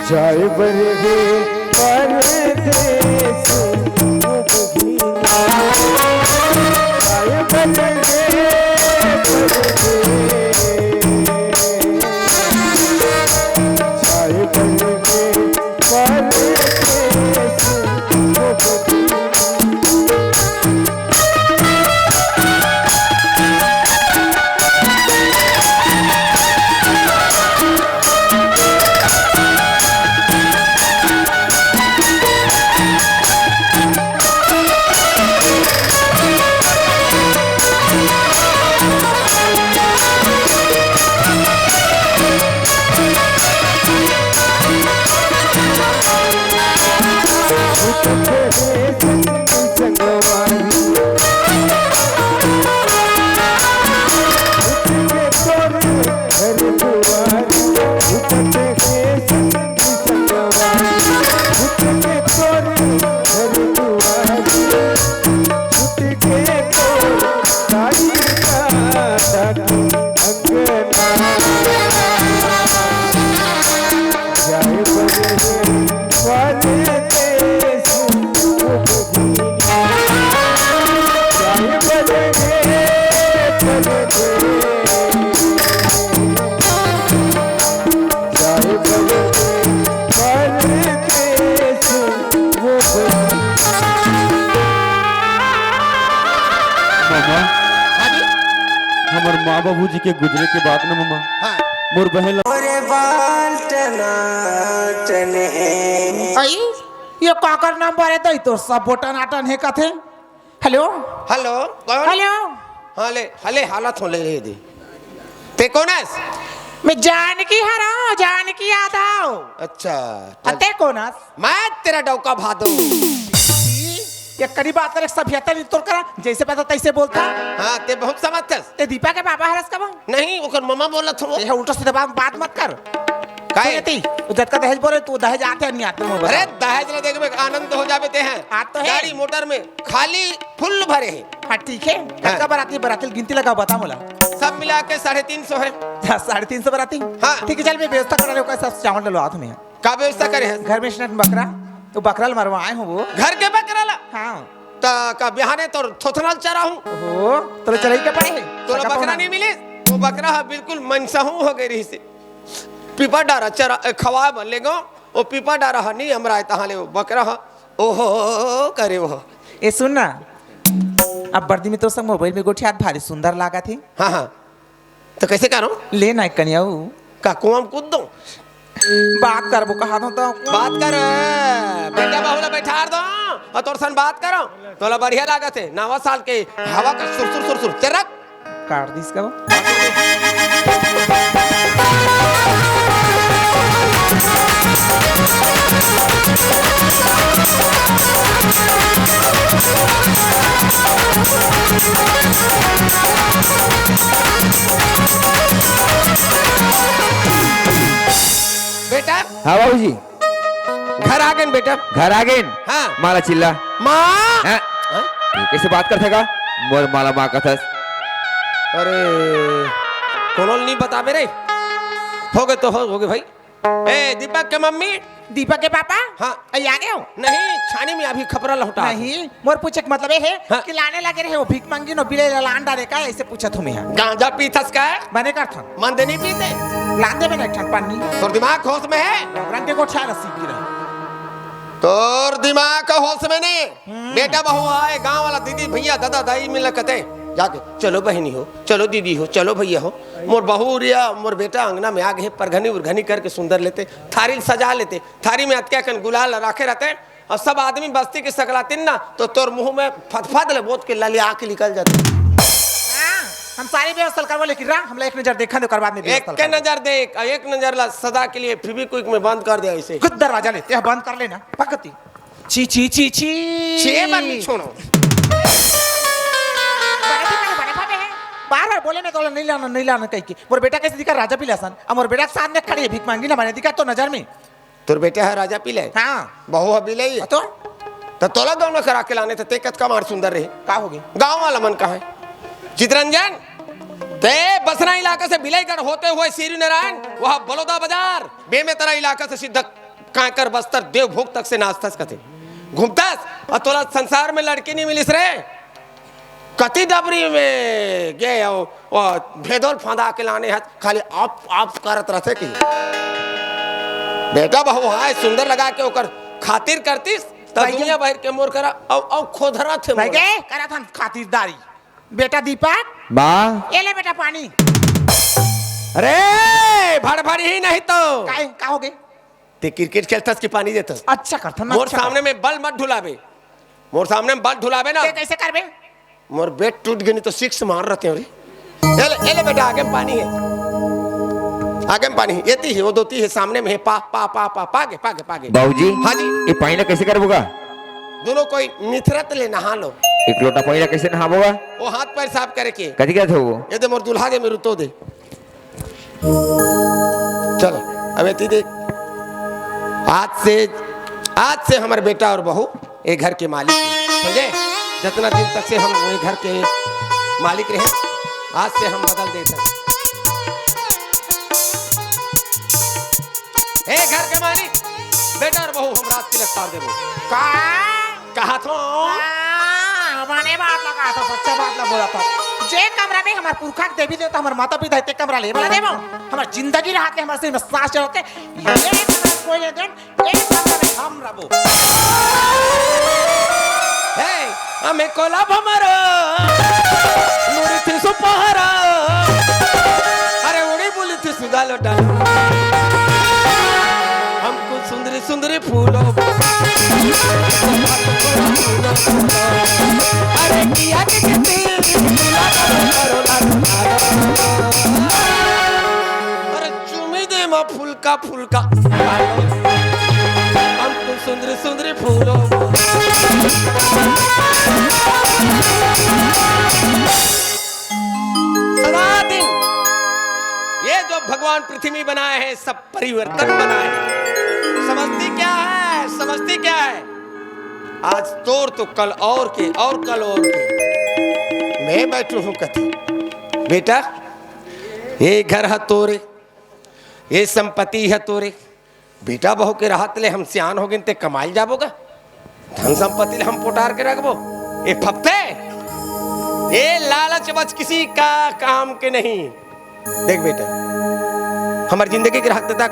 जाए बर गे परदेस ओ बहिनी। जाए बर गे परदेस। जाए बर गे परदेस ओ बहिनी। ममा, हाँ जी? हमर माँ बाबूजी के गुजरे के बाद ना ममा, हाँ। मोर बहन ला आई, ये काकर नंबर हे दई, तो सब टनाटन हे कथे। हेलो। हेलो, कौन? हेलो। हाँ ले, हले हालत हो ले, ले दे। ते कोन अस? मैं जानकी हरव, जानकी यादव। अच्छा, अ, ते कोन अस? मैं तेरा डौका भादो। ये करी बात करे, सभ्यता नहीं तोर करा, जैसे पता तैसे बोलता। हाँ, ते बहुत समझथस। ते दीपा के पापा हरस कब? नहीं, ओकर ममा बोलत हो। ये उल्टा सीधा बात, बात मत कर। काहे? सुन ती, जतका दहेज बोले, तू दहेज आथे नहीं आथे, मोर बता। अरे, दहेज ला देखबे, आनंद हो जाबे ते हैं। आ तो है। गाड़ी मोटर में खाली फुल भरे हे। हाँ, ठीक है। हाँ। कतका बराती, बराती गिनती लगा, बता मोला। सब मिला के साढ़े तीन सौ है। हाँ, साढ़े तीन सौ बराती? हाँ। ठीक है, चल, मैं व्यवस्था करा रहे हो, सब चावल डलवा तुम्हें। का व्यवस्था करे है? घर में इसने बकरा, तो बकरा ल मरवाए हो वो। घर के बकरा ला? हाँ। त का बिहाने तोर थोथना ल चराहूं? ओहो, तोला चरई के पड़े हे? तोला बकरा नहीं मिलिस? वो बकरा ह बिल्कुल मनसहू हो गए रहिस हे। पीपर डारा चरा, ए, खवाए बर ले गो, वो पीपर डारा ह नहीं अमराय, तहाँ ले वो बकरा ह ओहो करे वो। ए सुन ना, अब बर्दी में तोर संग मोबाइल में गोठियात भारी सुंदर लागत हे। हाँ, हाँ। त कइसे करों? ले ना कनियाऊ। का कुआं में कूद दों? बात करबो कहा दो तो। बात कर, बेटा बहू ला बैठार दो, अउ तोर सन बात करो, तोला बढ़िया लागत हे। नवा साल के हवा का सुरसुर सुरसुर चरक। काट दिस का वो। बेटा। हाँ बाबूजी। घर आ गेन बेटा। घर आ गेन? हाँ। माला चिल्ला। माँ। हाँ? हाँ? ये कैसे बात करथे का? मोर माला माँ कथस। अरे, कोनो ल नहीं बताबे रे। हो गए तो हो, हो गए भाई। ए, दीपक के मम्मी। दीपक के पापा? हाँ। अई आ गए हो? नहीं, छानी में अभी खपरा लहुटा। नहीं, मोर पूछे के मतलब ये है हाँ। कि लाने लगे रहे हो भीख मांगी नो बिले ला लान डारे का, ऐसे पूछत हूँ मैं। गांजा पीथस का? मने करथन। मन दे नहीं पीते। लान दे मैंने एक ठन पन्नी। तोर दिमाग होश में है? रंग के गोठा रसी की रहे। तोर दिमाग का होश में नहीं। हम्म। बेटा बहू आए, गांव वाला दीदी भैया दादा दाई मिल कते जाके, "चलो बहनी हो, चलो दीदी हो, चलो भैया हो।" मोर बहू रिया, मोर बेटा अंगना में आ गए, परघनी उरघनी करके सुंदर लेते, थारी ल सजा लेते, थारी में अतके कन गुलाल राखे रहते, अउ सब आदमी बस्ती के सकलातिन ना, तो तोर मुंह में फतफत ले बोत के ललिया के निकल जाते। हाँ, हम सारी व्यवस्था करवा, लेकिन रा, हमला एक नजर देखा दो, कर बाद में एक व्यवस्था के करवा। नजर देख, एक नजर ला सदा के लिए Fevikwik में बंद कर दे ऐसे। खुद दरवाजा ले, ते बंद कर लेना, पकती। छी, छी, छी, छी। छे बार नहीं छोड़ो। बड़े भी बड़े, बड़े भावे हैं। बार-बार बोले ना, तोला नहीं लाना, नहीं लाना कह के। मोर बेटा कैसे दिखा राजा बिलासन? अब मोर बेटा के साथ में खड़ी है, भीख मांगी ना, मैंने दिखा तो नजर में। तोर बेटा है राजा पिले? हाँ। बहू है बिलई? हाँ तो? तो तोला गौना करा के लाने थे, ते कतका मार सुंदर रहे। का हो गए? गांव वाला मन कहा है? चितरंजन, ते बसना इलाका से बिलईगढ़ होते हुए सीरी नारायण, वहाँ बलौदा बाजार, बेमेतरा इलाका से सीधा कांकर बस्तर देवभोग तक से नाचथस कथे। घूमथस, अउ तोला संसार में लड़की नहीं मिलिस रे। कति डबरी में गे अउ, अउ भेदोल फंदा के लाने हस, खाली आप, आप करत रहथे कि। बेटा बहू हाय सुंदर लगा के ओकर खातिर करतिस, त भैया। दुनिया भर के मोर करा, अउ, अउ खोधरा थे भाई मोर। के करत हन खातिरदारी। बेटा दीपक। माँ। ये ले बेटा पानी। अरे, भड़भड़ ही नहीं तो। काहे, का हो गए? ते cricket खेलथस कि पानी देथस? अच्छा करथन, मोर अच्छा सामने करथन। में ball मत ढुलाबे। मोर सामने में ball ढुलाबे ना। ते कैसे करबे? मोर bat टूट गनी तो six मार रहते हो रे। ए ले, ए ले बेटा, आगे में पानी है। आगे में पानी है। एती है, वो दोती है, सामने में है। पा, पा, पा, पा, पागे, पागे, पागे। बाबूजी। हाँ जी। ये पानी ला कैसे करबो गा? दोनों कोई निथरत ले नहा लो। एक लोटा पानी ला कैसे नहाबो गा? वो हाथ पैर साफ करे के। कथी कहत हो वो? ये दे मोर दुल्हा दे, मेरे तो दे। चलो, अब एती देख, आज से, आज से हमर बेटा और बहू ये घर के मालिक हे, समझे? जितना दिन तक से हम ये घर के मालिक रहे, आज से हम बदल देते हैं। ए घर के मालिक, बेटा और बहू हम रात तिलक तार देबो। का? कहा थो? हाँ, मने बात ला कहा थो, सच्चा बात ला बोला थो। जे कमरा में हमर पुरखा के देवी देवता, हमर माता पिता हे, ते कमरा ले वाला देबो। हमर जिंदगी रहत ले, हमर से में सांस चलत ले, ये कमरा कोई नहीं देन, ये कमरा में हम रहबो। हे, हमें कोला भमरा, मुड़ी थी सुपहरा, अरे उड़ी बोली थी सुधा लौटा। हमको सुंदरी सुंदरी फूलों को। अरे किया के कितनी अरे चुमी दे माँ फुलका फुलका। हमको सुंदरी सुंदरी फूलों को। सदा दिन ये जो भगवान पृथ्वी बनाए हैं, सब परिवर्तन बनाए। समझती क्या है, समझती क्या है? आज तोर तो कल और के, और कल और के। मैं बैठू हूँ कथे, बेटा, ये घर है तोरे, ये संपत्ति है तोरे। बेटा बहू के रहत ले हम सियान हो गए, ते कमाइल जाबो का? धन संपत्ति ले हम पोटार के रखबो। ए फप्ते, ये लालच बस किसी का काम के नहीं। देख बेटा, हमर जिंदगी के रहते तक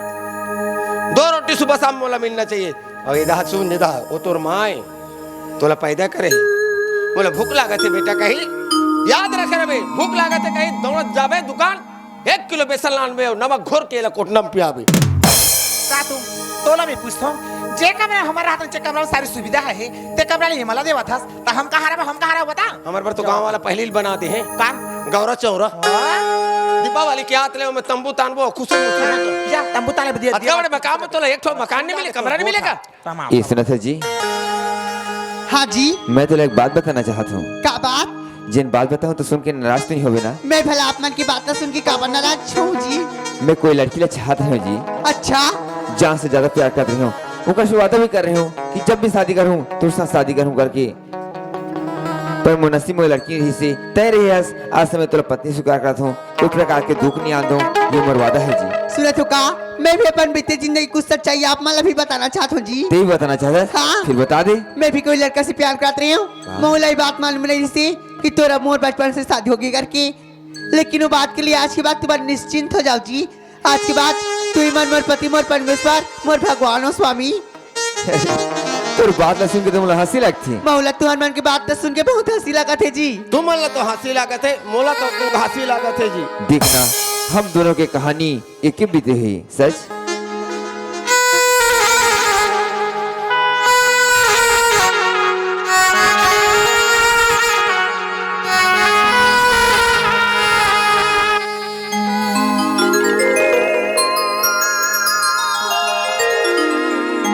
दो रोटी सुबह शाम मोला मिलना चाहिए। अउ एदा सुन, एदा, वो तोर माय तोला पैदा करे हे। मोला भूख लागत हे बेटा, कही याद रख रे बे, भूख लागत हे कही दौड़त जाबे दुकान, एक किलो बेसन लानबे अउ नमक घोर के एला कोटना म पियाबे। का तू, तोला मैं पूछथों, जे कमरा हमर रहत, जे कमरा में सारी सुविधा हे, ते कमरा ले हमला देवत हस, त हम कहाँ रहबो, हम कहाँ रहबो, बता। हमर बर तो गांव वाला पहिली ल बना दे हे। का? गौरा चौरा। हाँ? दीपावली के आत ले ओमे तंबू तानबो, खुशी खुशी रहबो। जा, तंबू ताने बदिया, अतका बड़े मकान में तोला एक ठो मकान नहीं मिले, कमरा नहीं मिले का? तमाम। ए, सुनत हे जी? हाँ जी। मैं तोला एक बात बताना चाहत हूँ। का बात? जेन बात बताहूँ तो सुन के नाराज तो नहीं होबे ना? मैं भला आप मन की बात ला सुन के काबर नाराज हूँ जी? मैं कोई लड़की ला चाहत हूँ जी। अच्छा। जान से ज्यादा प्यार करत रहे हूँ, ओकर से वादा भी कर रहे हूँ कि जब भी शादी करूँ तो उसका शादी करूँ करके। पर मोर नसीब में लड़की रहिसे, तय रहे हस, आज से मैं तोला पत्नी स्वीकार करत हूँ, कोई प्रकार के दुख नहीं आन दूँ, ये मोर वादा हे जी। सुनत हो का? मैं भी अपन बीते जिंदगी कुछ सच्चाई आप मन ला भी बताना चाहत हूँ जी। ते भी बताना चाहत हस? हाँ। फिर बता दे। मैं भी कोई लड़का से प्यार करत रहे हूँ। हाँ। मोला ये बात मालूम नहीं रहिसे कि तोर अउ मोर बचपन से शादी होगे करके, लेकिन वो बात के लिए आज के बाद तुमन निश्चिंत हो जाओ जी। आज के बाद तुमन मोर पति, मोर परमेश्वर, मोर भगवान हो स्वामी। तोर बात ला सुन के तो मोला हंसी लगथे। मोला तुमन मन के बात ला सुन के बहुत हंसी लगत हे जी। तुमन ला तो हंसी लागत हे, मोला तो खूब हंसी लागत हे जी। देखना, हम दोनों के कहानी एक ही बीते हे, सच।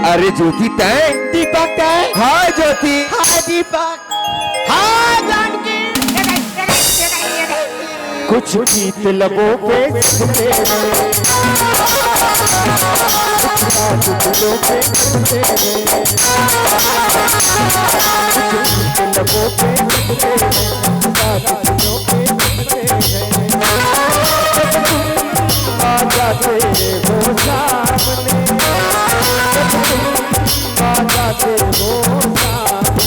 अरे ज्योति तय। दीपक तय। हाय ज्योति। हाय दीपक। हाय जानकी। कुछ गीत लबों पे सुनते हैं, कुछ बात दिलों पे सुनते हैं, कुछ गीत लबों पे सुनते हैं, कुछ बात दिलों पे सुनते हैं। जब तुम आ जाते हो सामने, जब तुम आ जाते हो सामने, जब तुम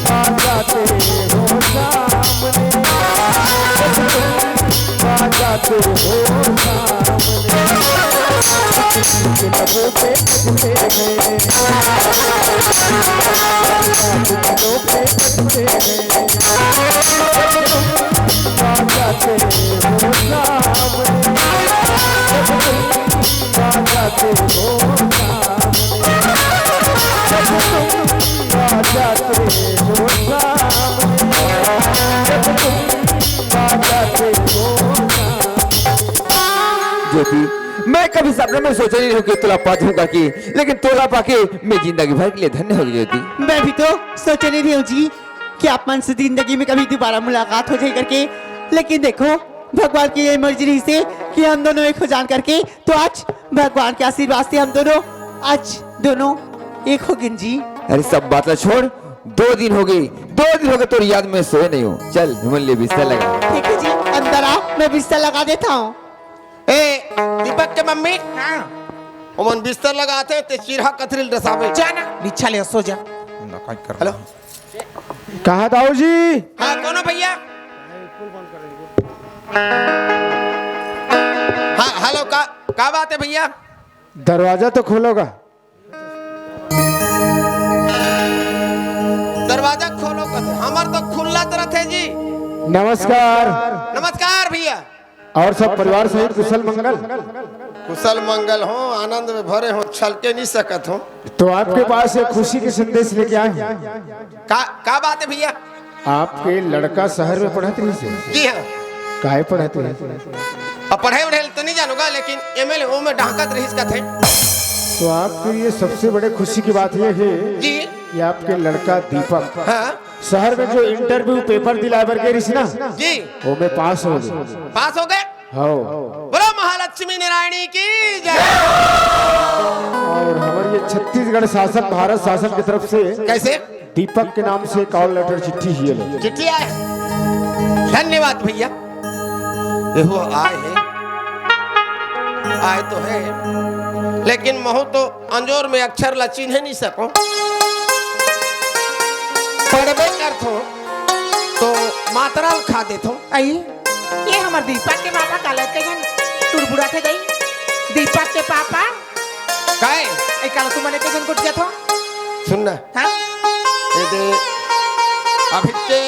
आ जाते हो सामने, जब तुम आ जाते हो सामने, कुछ लबों पे बजते हैं, कुछ लबों पे बजते हैं। जब तुम आ जाते हो सामने, जब तुम आ जाते हो सामने, जब तुम आ जाते हो सामने, जब तुम आ जाते हो सामने। ज्योति, मैं कभी सपना में सोचा नहीं रहूं कि तोला पा दूंगा कि, लेकिन तोला पाके मैं जिंदगी भर के लिए धन्य हो गई ज्योति। मैं भी तो सोचा नहीं रही हूँ जी कि आप मन से जिंदगी में कभी दोबारा मुलाकात हो जाए करके, लेकिन देखो, भगवान की ये मर्जी रहिसे कि हम दोनों एक हो जान करके, तो आज भगवान के आशीर्वाद से हम दोनों आज दोनों एक हो गए जी। अरे सब बात ला छोड़, दो दिन हो गए, दो दिन हो गए तोर याद में सोए नहीं हूँ। चल हमन ले बिस्तर लगा। ठीक है जी, अंदर आ, मैं बिस्तर लगा देता हूँ। ए, दीपक के मम्मी। हाँ। ओमन बिस्तर लगाथे, ते चिरहा कथरी ल डसाबे। जा ना, बिछा ले, सो जा। हेलो। कहाँ दाऊ जी? हाँ, कौन हो भैया? हाँ, हेलो, का, का बात है भैया? दरवाजा तो खोलोगा। दरवाजा खोलो कथे, हमर तो खुल्ला तरह थे जी। नमस्कार। नमस्कार भैया। और सब परिवार सहित कुशल मंगल? कुशल मंगल हो, आनंद में भरे हो, छलके नहीं सकत हो। तो आपके पास एक खुशी के संदेश लेके आए हैं। का, का बात है भैया? आपके लड़का शहर में पढ़त रहिसे? जी हाँ। काहे पढ़त रहिसे? अब पढ़े उढ़े तो नहीं जानूंगा, लेकिन एमएलए ओ में डहकत रहिस कथे। तो आपके लिए सबसे बड़े खुशी की बात यह है जी। कि आपके लड़का दीपक हाँ। शहर में जो इंटरव्यू पेपर दिलाए बर गए रहिस ना, जी। वो में पास हो गए। पास हो गए? हाँ। बोलो महालक्ष्मी नारायणी की जय। और हमारे ये छत्तीसगढ़ शासन, भारत शासन की तरफ से कैसे? दीपक के नाम से कॉल लेटर चिट्ठी ही है लो। चिट्ठी आए। धन्यवाद भैया। ये वो आए हैं, आए तो है, लेकिन महू तो अंजोर में अक्षर ला चिन्हे नहीं सको। पढ़बे करथो तो मातरा ल खा देथो। आई, ये हमर दीपक के पापा काला के जन टुरबुरा थे दई। दीपक के पापा। काय? ए काला तू मने के जन गोठियाथो? सुन ना। हाँ? ये दे, अभी के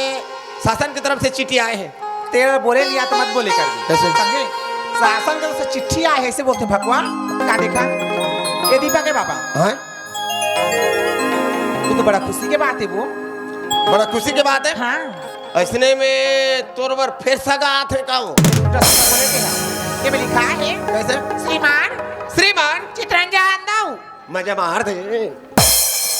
शासन की तरफ से चिट्ठी आए हैं। तेरा बोले लिया तो मत बोले कर दी। कैसे? समझे? शासन की तरफ से चिट्ठी आए है, ऐसे बोलते भगवान। का देखा? ये दीपक के पापा। हाँ? ये तो बड़ा खुशी के बात है वो। बड़ा खुशी के बात है? हाँ। ऐसने में तोर बर फेर सगा आत हे का वो? तो बोले के ना। ये में लिखा है। कैसे? श्रीमान। श्रीमान। चितरंजन दाऊ। मजा मार दे।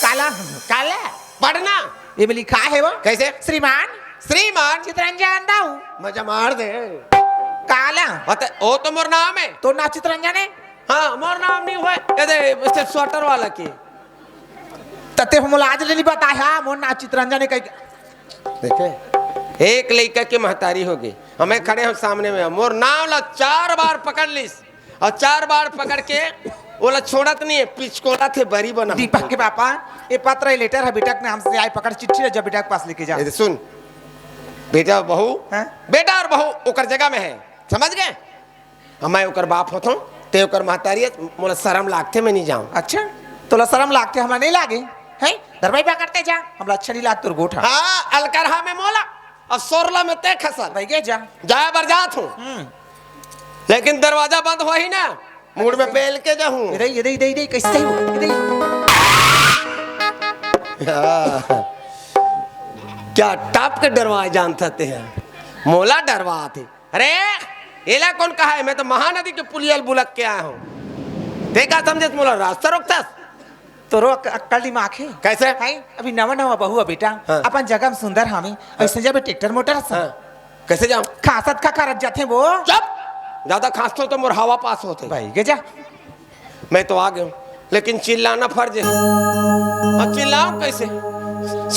काला, काला। पढ़ना। ये में लिखा है वो। कैसे? श्रीमान। श्रीमान। चितरंजन दाऊ। मजा मार दे। काला। अते, ओ तो मोर नाम है। तो ना चितरंजन है? हाँ, मोर नाम नहीं हुआ। ये दे, मिस्टर स्वेटर वाला की। तते हम आज ले नहीं बताया, मोर नाम चितरंजन है कहीं। देखे, एक लइका के महतारी हो गई, हमें खड़े हम सामने में, मोर नाम ला चार बार पकड़ लिस और चार बार पकड़ के ओला छोड़त नहीं है, पिचकोला थे बरी बना। दीपक के पापा, ये पत्र, ये लेटर है, बेटा के नाम से आए, पकड़ चिट्ठी ले जा, बेटा के पास लेके जा। ये सुन, बेटा बहू, हाँ? बेटा और बहू ओकर जगह में है, समझ गए? अब मैं ओकर बाप होथों, ते ओकर महतारी है, मोला शरम लागथे, मैं नहीं जाऊँ। अच्छा, तोला शरम लागथे, हमरा नहीं लागे, हैं? दरवाई पकड़ते जा, हमरा अच्छा नहीं लाग तोर गोठा। हाँ, अलकरहा में मोला, और सोरला में ते खसल। भाई के जा। जाए बर जात हूँ। हम्म। लेकिन दरवाजा बंद होही ना, मुड़ में पेल के जाहूँ। इधर, इधर, इधर, इधर, कैसे हो? इधर। हाँ। क्या टाप के डरवाए जानता ते हैं? मोला डरवाते। अरे, एला कौन कहा है? मैं तो महानदी के पुलिया ल बुलक के आया हूँ। ते का समझे मोला रास्ता रोकथस? तोरो अक-, अक्कल दिमाग है? कैसे? हैं? अभी नवा नवा बहू है बेटा, हाँ। अपन जगह में सुंदर हवे, हाँ। ऐसे जब ट्रैक्टर मोटर से। हाँ। कैसे जाऊँ? खांसत खा खरत जाथे वो। चुप! ज्यादा खांसतो तो मोर हवा पास होथे। भाई के जा। मैं तो आ गया हूँ, लेकिन चिल्लाना फर्ज है। अब चिल्लाऊं कैसे?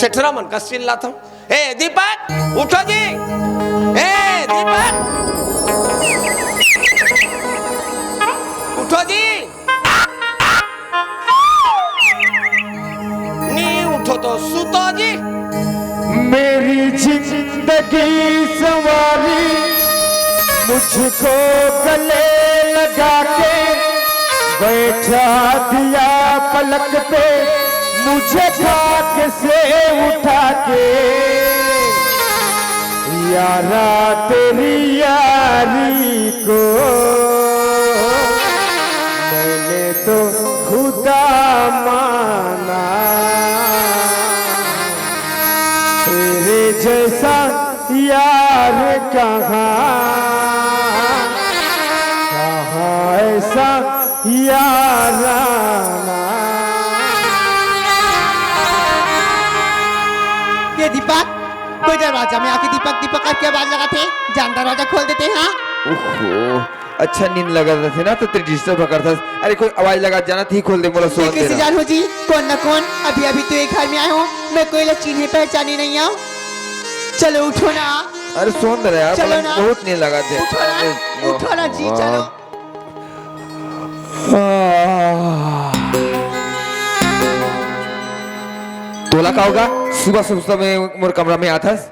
सेठरा मन का चिल्लाता हूँ, "ए दीपक, उठो जी! ए दीपक, उठो जी!" नी उठो तो सुतो जी। मेरी जिंदगी संवारी, मुझको गले लगा के बैठा दिया पलक पे, मुझे खाक से उठा के। यारा, तेरी यारी को मैंने तो खुदा माना, तेरे जैसा यार कहाँ, कहाँ ऐसा याराना। ये दीपक, कोई दरवाजा में आके दीपक, दीपक करके आवाज लगाथे, जान दरवाजा खोल देते, हाँ? ओहो, अच्छा नींद लगत रथे ना, तो तेरे डिस्टर्ब करथस। अरे, कोई आवाज लगा, जाना थी, खोल दे, मोला सोन कैसे देना। जान हो जी, कौन ना कौन, अभी, अभी तो ये घर में आए हो, मैं कोई ला चिन्हे पहचाने नहीं आऊँ। चलो, उठो ना। अरे, सोन दे रहा यार, चलो मोला ना। बहुत नींद लगत हे। उठो ना, अरे, उठो ना जी, वाह। चलो। आह। तोला का होगा? सुबह सुबह में मोर कमरा में आथस।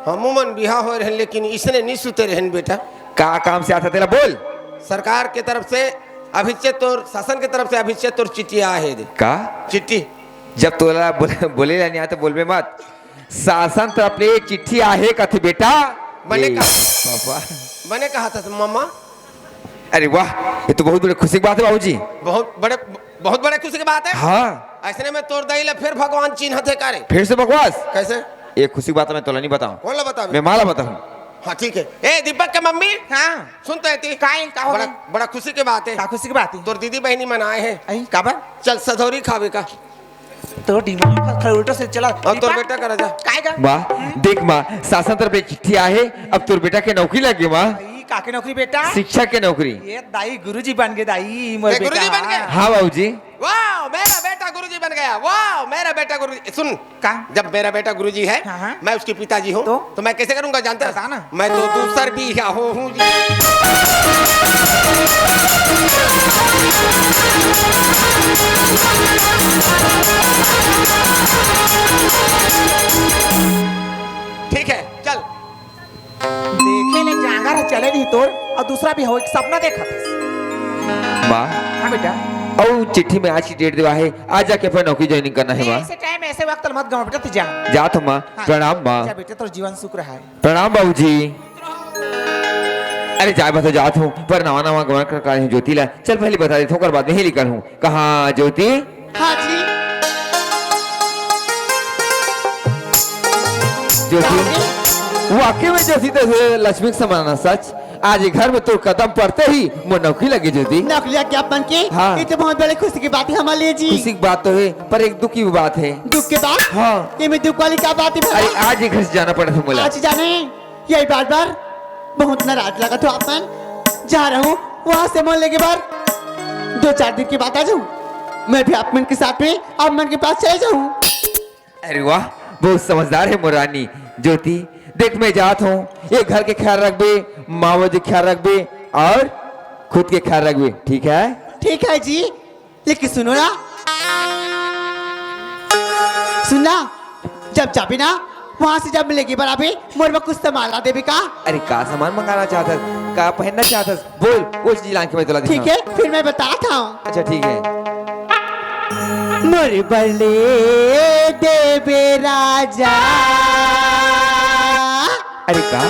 हमू मन बिहा होय रहन, लेकिन इसने नहीं सुते रहन बेटा। का काम से आता तेला बोल। सरकार के तरफ से अभिच्चे तोर, शासन के तरफ से अभिच्चे तोर चिट्ठी आए हे दे। का? चिट्ठी। जब तोला बोले, बोले ला नहीं आता, बोलबे मत। शासन तरफ ले चिट्ठी आहे कथे बेटा। बने ए, कहा। पापा। बने कहा था मम्मा। अरे वाह, ये तो बहुत बड़े खुशी की बात है बाबूजी। बहुत बड़े, बहुत बड़े खुशी की बात है। हाँ। ऐसने में तोर दाई ला फिर भगवान चिन्ह थे का रे? फिर से बकवास? कैसे? ये खुशी की बात मैं तोला नहीं बताऊं। कौन ला बतावे? मैं माला बताऊं। हाँ, ठीक है। ए, दीपक के मम्मी। हाँ। सुन तो एती। काहे? का हो बड़ा, गया? बड़ा खुशी की बात है। का खुशी की बात है? तोर दीदी बहनी मन आए हैं। आई, काबर? चल, सधौरी खावे का। तो दिमाग खा, खा, उल्टा से चला। अब तोर दीपक, बेटा करा जा। काय का? माँ, देख माँ, शासन तरफ एक चिट्ठी आए है, अब तोर बेटा के नौकरी लगे माँ। ई का के नौकरी बेटा? शिक्षा के नौकरी। ये दाई गुरुजी बन गए दाई, मोर ए, बेटा। गुरुजी बन गए? हाँ बाबूजी। वाह, मेरा बेटा गुरुजी बन गया। वाह, मेरा बेटा गुरुजी। सुन, का? जब मेरा बेटा गुरुजी है, हाँ, हाँ। मैं उसके पिताजी हूँ, तो? तो मैं कैसे करूँगा जानते हैं? बता ना। मैं तो दूसर भी हो हूँ जी। चले नहीं तोर, अउ दूसरा भी हो, एक सपना देखत हस। माँ। हाँ बेटा। अउ चिट्ठी में आज की date देवा हे, आज जाके अपन नौकरी joining करना हे, नहीं, माँ। ऐसे time, ऐसे वक्त मत गवा बेटा, तू जा। जात हँव माँ। हाँ। प्रणाम माँ। जा बेटा, तोर जीवन सुख रहा हे। प्रणाम बाबूजी। अरे जाए बर तो जात हँव, पर नवा नवा गवा कर का हे ज्योति ला, चल पहली बता देथँव, ओकर बाद में ही निकलहूँ। कहाँ ज्योति? हाँ जी। ज्योति, वाकई में ज्योति तो हे लक्ष्मी के समान हे सच। आज ये घर में तोर कदम पड़ते ही मोर नौकरी लगे ज्योति। नौकरी लगे अपन के? हाँ। ये तो बहुत बड़े खुशी की बात हे हमारे लिए जी। खुशी की बात तो हे, पर एक दुख की भी बात हे। दुख की बात? हाँ। ये में दुख वाली का बात हे भला? अरे आज ये घर से जाना पड़ा था मोला। आज जाना हे? यही बात बर बहुत नाराज लगत हव आप मन। जा रहा हूँ वहाँ से मोर लेगे बर दो चार दिन के बाद आ जाहूँ। मैं भी आप मन के साथ में आप मन के पास चले जाहूँ। अरे वाह, बहुत समझदार हे मोर रानी। ज्योति, देख मैं जात हँव, ये घर के ख्याल रखबे, माँ बाबू के ख्याल रखबे अउ खुद के ख्याल रखबे, ठीक हे? ठीक हे जी। लेकिन सुनो ना, सुन ना, जब जाबे ना, वहाँ से जब लेगे बर आबे, मोर बर कुछ सामान ला देबे का? अरे का सामान मंगाना चाहत हस, का पहनना चाहत हस, बोल, वो चीज लान के मैं तोला ठीक हे, फिर मैं बतात हँव। अच्छा ठीक हे। मोर बर ले देबे राजा। अरे का?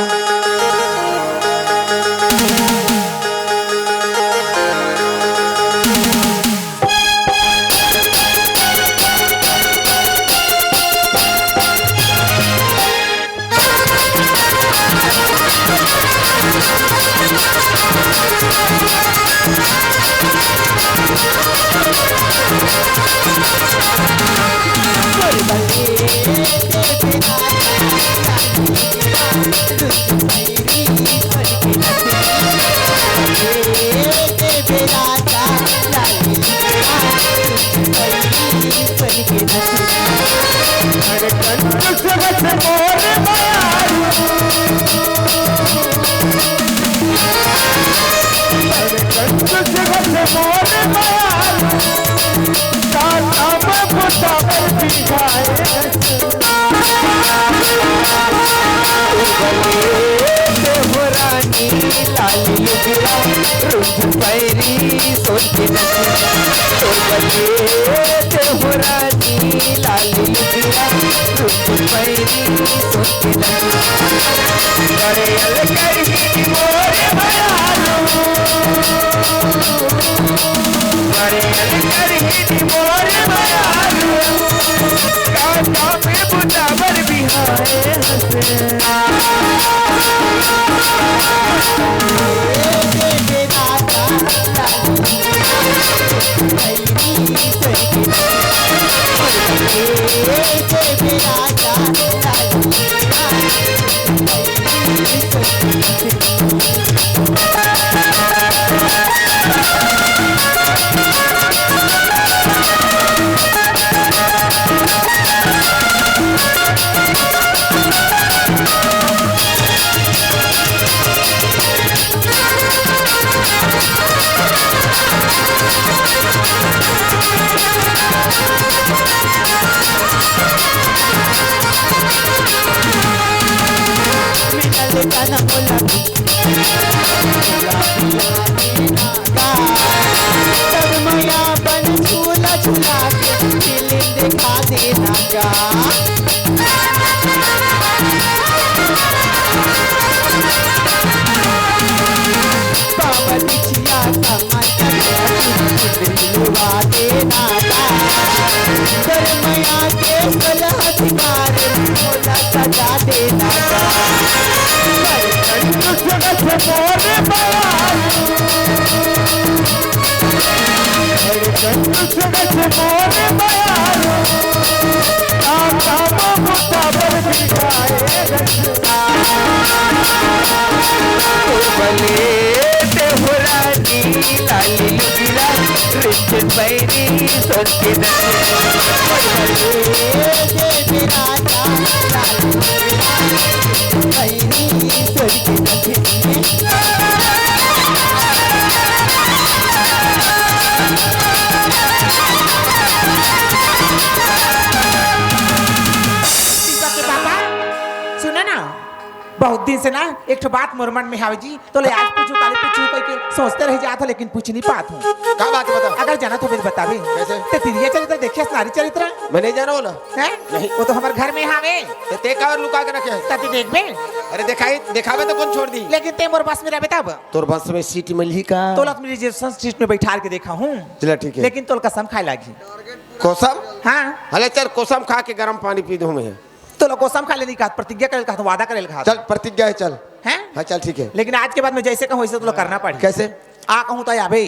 दीपक के पापा, सुनो ना। बहुत दिन से ना एक ठो बात मोर मन में हावे जी, तोला आज पूछूं, काली पूछूं कहिके सोचते रह जात हों, लेकिन पूछ नहीं पात हों। का बात है, बता। अगर जानत होबे त बताबे। कैसे? ते तिरिया चरित्र देखे हस, नारी चरित्र? मैं नहीं जानों ना। हैं? नहीं। वो तो हमर घर में हावे। ते, ते काबर लुका के रखे हस? त ते देखबे। अरे देखाई, देखाबे त कोन छोड़ दिही? लेकिन ते मोर बस में रहबे तब। तोर बस में सीट मिलही का? तोला तो मैं reservation seat में बैठार के देखाहूं। चला ठीक है। लेकिन तोला कसम खाए लागही। कसम? हाँ। हले चल, कसम खा के गरम पानी पी दूं मैं। तोला कसम खाए ल नहीं कहत, प्रतिज्ञा करे ल कहत, वादा करे ल कहत। चल, प्रतिज्ञा है, चल। हैं? हाँ, चल, ठीक है। लेकिन आज के बाद मैं जैसे कहूं, वैसे तोला करना पड़ही। कैसे? आ कहूं त आबे,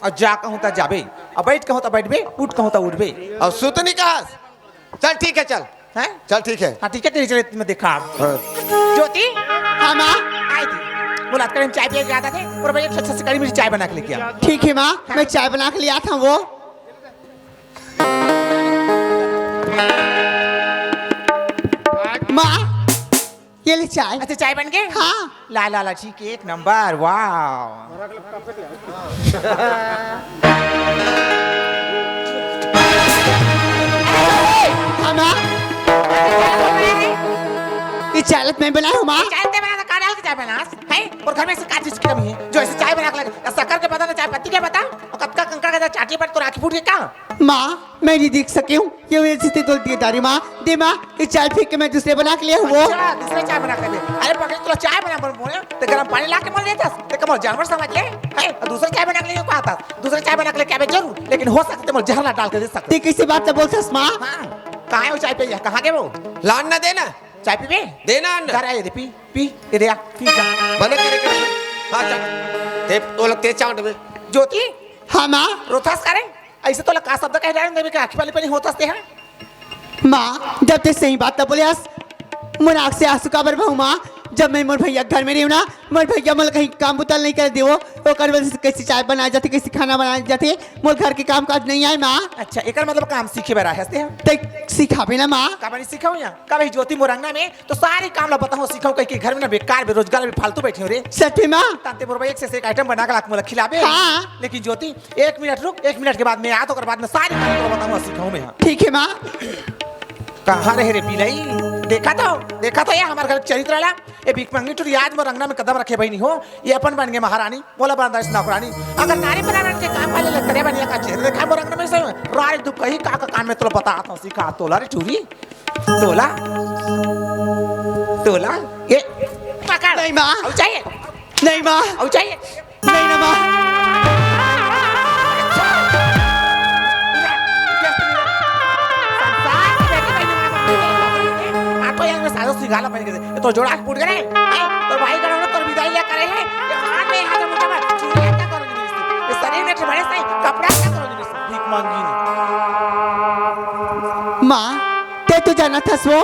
अउ जा कहूं त जाबे, अउ बैठ कहूं त बैठबे, उठ कहूं त उठबे। अउ सुत नहीं कहस? चल, ठीक है, चल। हैं? चल, ठीक है। हाँ, ठीक है, तेरी चरित्र में देखा। हाँ। ज्योति? हाँ, माँ। आई थी। बोला, आज कल हम चाय पिए जाता थे, और भाई, एक सच्चा शिकारी मुझे चाय बना के लेके आ। ठीक है, माँ, मैं चाय बना के ले आता हूँ वो। माँ, ये ले चाय। अच्छा, चाय बन गए? हाँ। ला, ला, ला, ठीक है, एक नंबर, वाह। हाँ, माँ। ये चाय मैं बनाया हूँ, माँ। चाय ते बना, का डाल के चाय बनास? हैं? और घर में ऐसे का चीज की कमी है, जो ऐसे चाय बना के लगे? या शक्कर के बता ना, चाय पत्ती के बता? और कतका कंकड़ का चाटी पर तो राखी फूट के का? माँ, मैं नहीं देख सकी हूँ। ये वजह से तो दिए दारी माँ। दे माँ, ये चाय फेंक के मैं दूसरे बना के ले हूँ वो। अच्छा, दूसरे चाय बना के ले। अरे पगले, तोला चाय बना बोल बोले, ते गरम पानी ला के मल देता, ते कमल जानवर समझ ले। हैं? और दूसरे चाय बना के ले को आता, दूसरे चाय बना के ले क्या बे जरूर, लेकिन हो सकते मल जहर ला डाल के दे सकते। ते कैसी बात तो बोलता माँ? हाँ, कहाँ है वो चाय पे? कहाँ के वो? लान ना देना। चाय पीबे? देना ना। घर आए दे, पी, पी, ये दे आ, पी जा। बने करे के। हाँ, चल। ते, वो लोग ते चावंट बे। ज्योति? हाँ, माँ। रोथस करे? ऐसे तोला का शब्द कह डाले देवे के आँखी पानी पानी होत हस ते, हाँ? माँ, जब ते सही बात त बोले हस, मोर आँख से आंसू काबर बहू माँ, जब मैं मोर भैया के घर में रही हूँ ना, मोर भैया मोला कहीं काम बुता नहीं करे देवो, ओकर वजह से कैसे चाय बनाए जाथे, कैसे खाना बनाए जाथे, मोर घर के काम काज नहीं आए माँ। अच्छा, एकर मतलब काम सीखे बर आए हस ते, हाँ? ते सिखाबे ना माँ। काबर नहीं सिखाऊँ यहाँ? का भाई ज्योति मोर अंगना में तो सारी काम ला बताऊँ, सिखाऊँ कहिके घर में ना बेकार बेरोजगार भी फालतू बैठे हो रे। सच में माँ? ताते मोर भाई एक से एक item बना के लाके मोला खिलाबे। हाँ। लेकिन ज्योति, एक मिनट रुक, एक मिनट के बाद मैं आत, ओकर बाद में सारी काम ला बताऊँ, सिखाऊँ मैं, हाँ। ठीक है माँ। कहाँ रहे रे बिलाई? देखा तो, देखा तो ये हमारे घर के चरित्र ला। ये भीख मंगनी टुरी आज मोर अंगना में कदम रखे बहिनी हो, ये अपन बन गए महारानी, मोला बन दस नौकरानी। अगर नारी बना बन के काम वाले लग करे बनिया का चेहरा देखा मोर अंगना में से, रारी दुख कही का, का काम में तोला बतात हूँ, सिखा तोला रे टुरी। तोला, तोला, ये पकड़। नहीं माँ। अब चाहिए? नहीं माँ। अब चाहिए? नहीं ना माँ। संसार में बेटी बहनी माँ को नहीं देखा। आ तो यहाँ में साजो सिंगाला बन के दे। ये तो जोड़ा के फूट गए। ए, तो भाई गणों ने तोर विदाई लिया करे है। ये हाथ में हाथ मुठा में चूड़ियाँ तक करो नहीं। ये शरीर में ठमड़े से कपड़ा तक करो नहीं। भीख मांगी नहीं। माँ, ते तो जानत हस वो,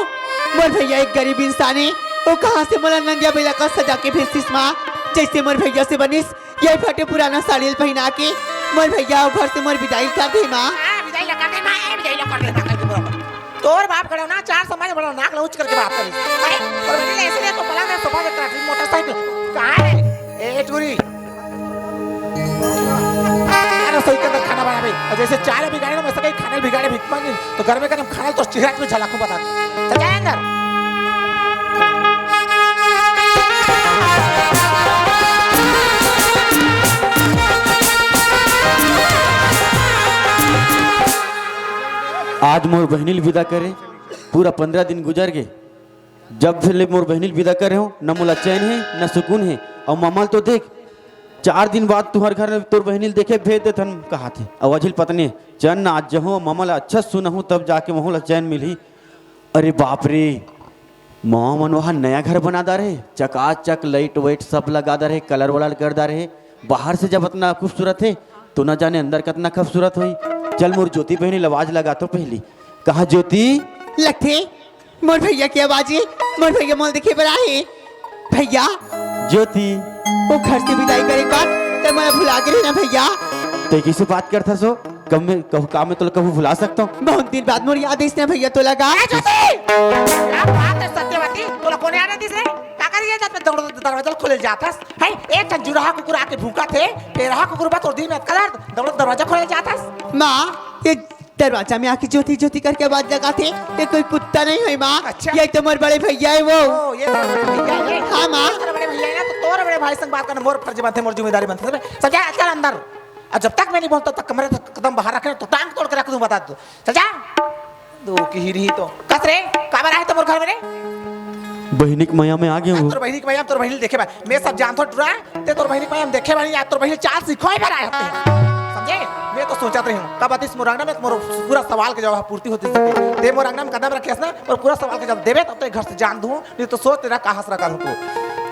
मोर भैया एक गरीब इंसान है, वो कहाँ से मोला नंदिया बेला का सजा के भेजतिस माँ, जैसे मोर भैया से बनिस, ये फटे पुराना साड़ी पहना के मोर भैया वो घर से मोर विदाई कर दे माँ। हाँ, विदाई ला कर दे माँ, ए, विदाई ला कर दे माँ, कर दे माँ। तोर बाप खड़ा ना, चार समाज बड़ा नाक लउच करके बात करी। अरे, तोर बेटी ऐसे नहीं तो पलंग है, सोफा देख रहा, मोटरसाइकिल, कहाँ है? ए, टूरी। अरे, रसोई के अंदर खाना बनावे। और जैसे चाय बिगाड़े ना, वैसे कहीं खाना बिगाड़े, भीख मांगे। तो घर में गरम खाना तो चेहरा पे झलक को बता। चल जाए अंदर। आज मोर बहिनी ल विदा करे, पूरा पंद्रह दिन गुजर गे। जब से ले मोर बहिनी ल विदा करे हो, न मोला चैन हे, न सुकून हे। अउ ममा ल तो देख, चार दिन बाद तुहर घर तोर बहिनी ल देखे भेज देथन कहाथे। अउ अझिल पत्नी, चल न आज जहूँ ममा ल अच्छा सुनहूँ, तब जाके महूँ ल चैन मिलही। अरे बाप रे, ममा मन वहाँ नया घर बना डारे, चकाचक लाइट वाइट सब लगा डारे, कलर वलर कर डारे। बाहर से जब अतना खूबसूरत हे, तो न जाने अंदर कतना खूबसूरत होही। चल मोर ज्योति बहिनी ल आवाज लगा तो पहिली। कहाँ ज्योति? लगथे मोर भैया के आवाज हे, मोर भैया मोला देखे बर आए हे। भैया। ज्योति। वो घर से विदाई करे के बाद ते मोला भुला गे रहे ना भैया। ते कइसे बात करथस हो? कब में, कब, का मैं तोला कभू भुला सकथों? बहुत दिन बाद मोर याद आइस ना भैया तोला गा। ए ज्योति! क्या बात है सत्यवती? तोला कोन याद आतिस रे? का करिया जात में दौड़ दरवाजा खोले जाथस? है, एक ठन जुरहा कुकुर आके भूखा थे, तेरहा कुकुर बा तोर दिल में अतका दर्द, दौड़ दरवाजा खोले जाथस? माँ, ये दरवाजा में आके ज्योति ज्योति करके आवाज लगाथे, ये कोई कुत्ता नहीं है माँ। अच्छा। ये तो मोर बड़े भैया है वो। ओ, ये तो बड़े भैया है। हाँ, माँ। ये तो बड़े भैया है ना, तो तोर बड़े भाई संग बात करना मोर फर्ज बनथे, मोर जिम्मेदारी बनथे। समझा? चल अंदर। और जब तक मैं नहीं बोलता, तब तक कमरे से कदम बाहर रखे, तो टांग तोड़ के रख दूँ, बता दो। चल जा। दो की ही रही तो। कस रे, काबर आए तो मोर घर में रे? बहिनी के मया में आ गया हूँ। तोर बहिनी के मया में, तोर बहिनी देखे बा। मैं सब जानथों टुरा, ते तोर बहिनी के मया में देखे बा नहीं, आज तोर बहिनी चाल सिखोए बर आए हते। समझे? मैं तो सोचत रही हूँ, कब आतिस मोर अंगना में, मोर पूरा सवाल के जवाब पूर्ति होतिस। ते मोर अंगना में कदम रखे हस ना, और पूरा सवाल के जवाब देबे, तब तो घर से जान दूँ, नहीं तो सोच तेरा कहाँ से रखा हूँ तू।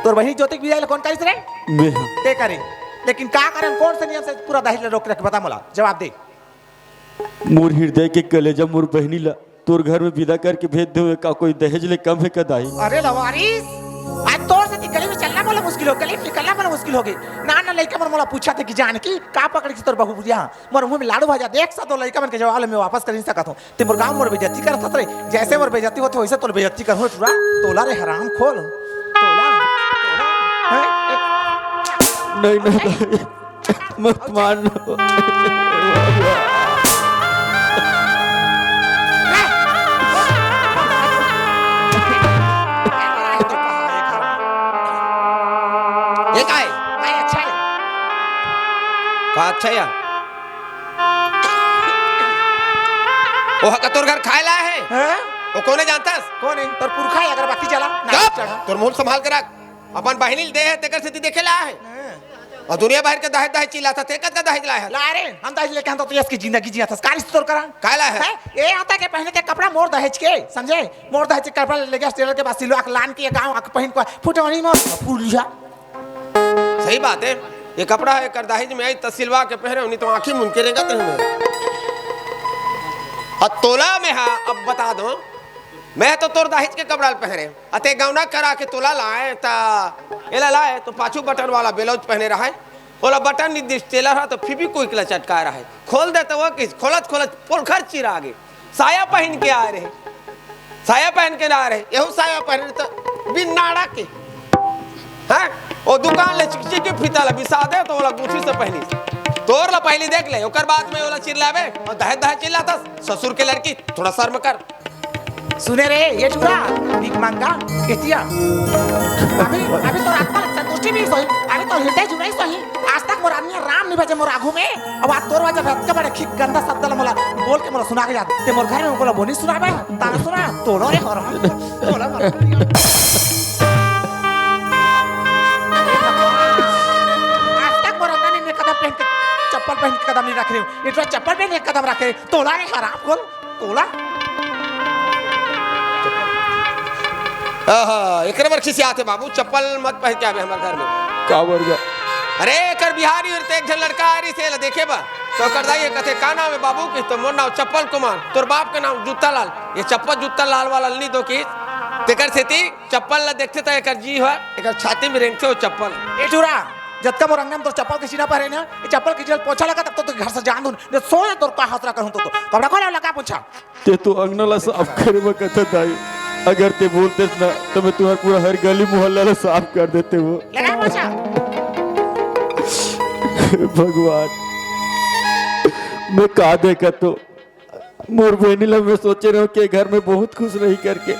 तोर बहिनी ज्योति के बिदाई ला कौन करिस रे? मैं हाँ। ते करे। लेकिन का कारण, कौन से नियम से पूरा दहेज ला रोक रखे, बता मोला, जवाब दे। मोर हृदय के कलेजा, मोर बहिनी ला तोर घर में विदा करके भेज देवे, का कोई दहेज ले कम है का दाई? अरे लवारिस, आज तोर से गली में चलना बोला मुश्किल हो, गली में निकलना बोला मुश्किल हो गई। ना ना लइका मन मोला पूछा थे कि जान की का पकड़ के तोर बहू बुझिया, मोर मुंह में लाड़ू भाजा देख सा तो लइका मन के जवाब ले मैं वापस कर नहीं सकत हूँ। ते मोर गांव मोर बेइज्जती करत हस रे, जैसे मोर बेइज्जती होत वैसे तोर बेइज्जती करहूँ टुरा। तोला रे हराम खोल, तोला, तोला, हैं? नहीं, नहीं, दाई। मत मारना। ये का है? नहीं, अच्छा है। का अच्छा है यार? ओह का तोर घर खाए ला है? हैं? वो कोने जानतस? कौन है? तोर पुरखा है, अगरबत्ती जला, ना चुप! चढ़ा। तोर मुंह संभाल के रख। अपन बहिनी ल दे हे, तेकर सेती देखे ला हे। हाँ। अउ दुनिया भर के दहेज, दहेज चिल्लात हे, ते कतका दहेज लाय हे? ला रे, हम दहेज लेके हम तो यस की जिंदगी जियत हस। का रिश्ता तोर करा? का लाय हे? हैं? ए आता के पहने के कपड़ा मोर दहेज के, समझे? मोर दहेज के कपड़ा ले गया टेलर के पास, सिलवा के लान के ये गाँव आके पहन को फुटौनी मोर फूल जा। सही बात हे, ये कपड़ा हे, एकर दहेज में आई त सिलवा के पहने, नहीं तो आँखी मुन के रेंगत रहे। अब तोला में हा, अब बता दो, मैं तो तोर दहेज के कपड़ा ल पहने, अते गौना करा के तोला लाए, त एला लाए, तो पाछू बटन वाला ब्लाउज पहने रहे, ओला बटन नहीं दिस, टेलर हा तो फेविक्विक ला चटकाए रहे, खोल दे तो वो किस, खोलत खोलत पोलखर चिरा गे, साया पहन के आए रहे, साया पहन के ना आए रहे, यहू साया पहने तो बिन नाड़ा के, हैं? ओ दुकान ले चिकचिकी फीता ला बिसा दे, तो ओला गुठी से पहली, तोर ला पहली देख ले, ओकर बाद में ओला चिल्लाबे, अउ दहेज दहेज चिल्लाथस, ससुर के लड़की, थोड़ा शर्म कर। सुने रे, ये टुरा, भीख मांगा, एतिया। अभी, अभी तोर आत्मा ला संतुष्टि मिलिस होही, अभी तोर हृदय जुड़ाइस होही। आज तक मोर आदमी राम नहीं बचे मोर आगू में। अब आज तोर वजह से अतका बड़े खिक गंदा शब्द ला मोला बोल के मोला सुना के जात। ते मोर घर में मोला बोनी सुनाबे, ताना सुना, तोलो रे हराम, तोला मत। आज तक मोर आदमी ने कदम पहन के, चप्पल पहन के कदम नहीं रखे। ये टुरा चप्पल पहन के कदम रखे, तोला रे हराम खोल। तोला? आहा, एकरे बर खिसियात हे बाबू, चप्पल मत पहन के आबे हमर घर में। काबर गा? अरे, एकर बिहारी अउ ते एक झन लड़का आ रहिस हे, एला देखे बर। तो ओकर दाई हे कथे, "का नाम हे बाबू?" किस तो, "मोर नाम चप्पल कुमार।" "तोर बाप के नाम जूता लाल।" ये चप्पल जूता लाल वाला नहीं दो किस। तेकर सेती चप्पल ला देखथे त एकर जी हो, एकर छाती में रेंगथे वो चप्पल। ए टुरा, जतका मोर अंगना में तोर चप्पल के चिन्हा पहरे ना, ये चप्पल के जल पोछा लगा, तब तो तोर घर से जान दूं। ने सोए तोर का हसरा करूं तो, तो। कपड़ा खोल अउ लगा पोछा। ते तो अंगना ला साफ करे बर कथस दाई, अगर ते बोलतेस ना, तो मैं तुम्हार पूरा हर गली मोहल्ला ला साफ कर देते हो। लगा पोछा। भगवान, मैं का देखत हों, मोर बहिनी ला मैं सोचे रहेंव कि ये घर में बहुत खुश रही करके।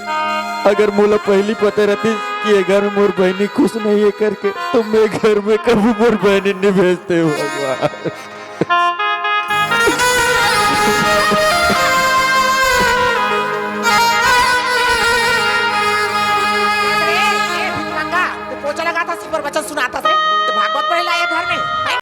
अगर मोला पहली पता रहतिस कि ये घर में मोर बहिनी खुश नहीं हे करके, तो मैं घर में कभू मोर बहिनी नहीं भेजते हो भगवान। अरे, ए भीख मंगा, ते पोछा लगाथस, पर वचन सुनाथस रे, ते भागवत पढ़े ला आय घर में, हैं?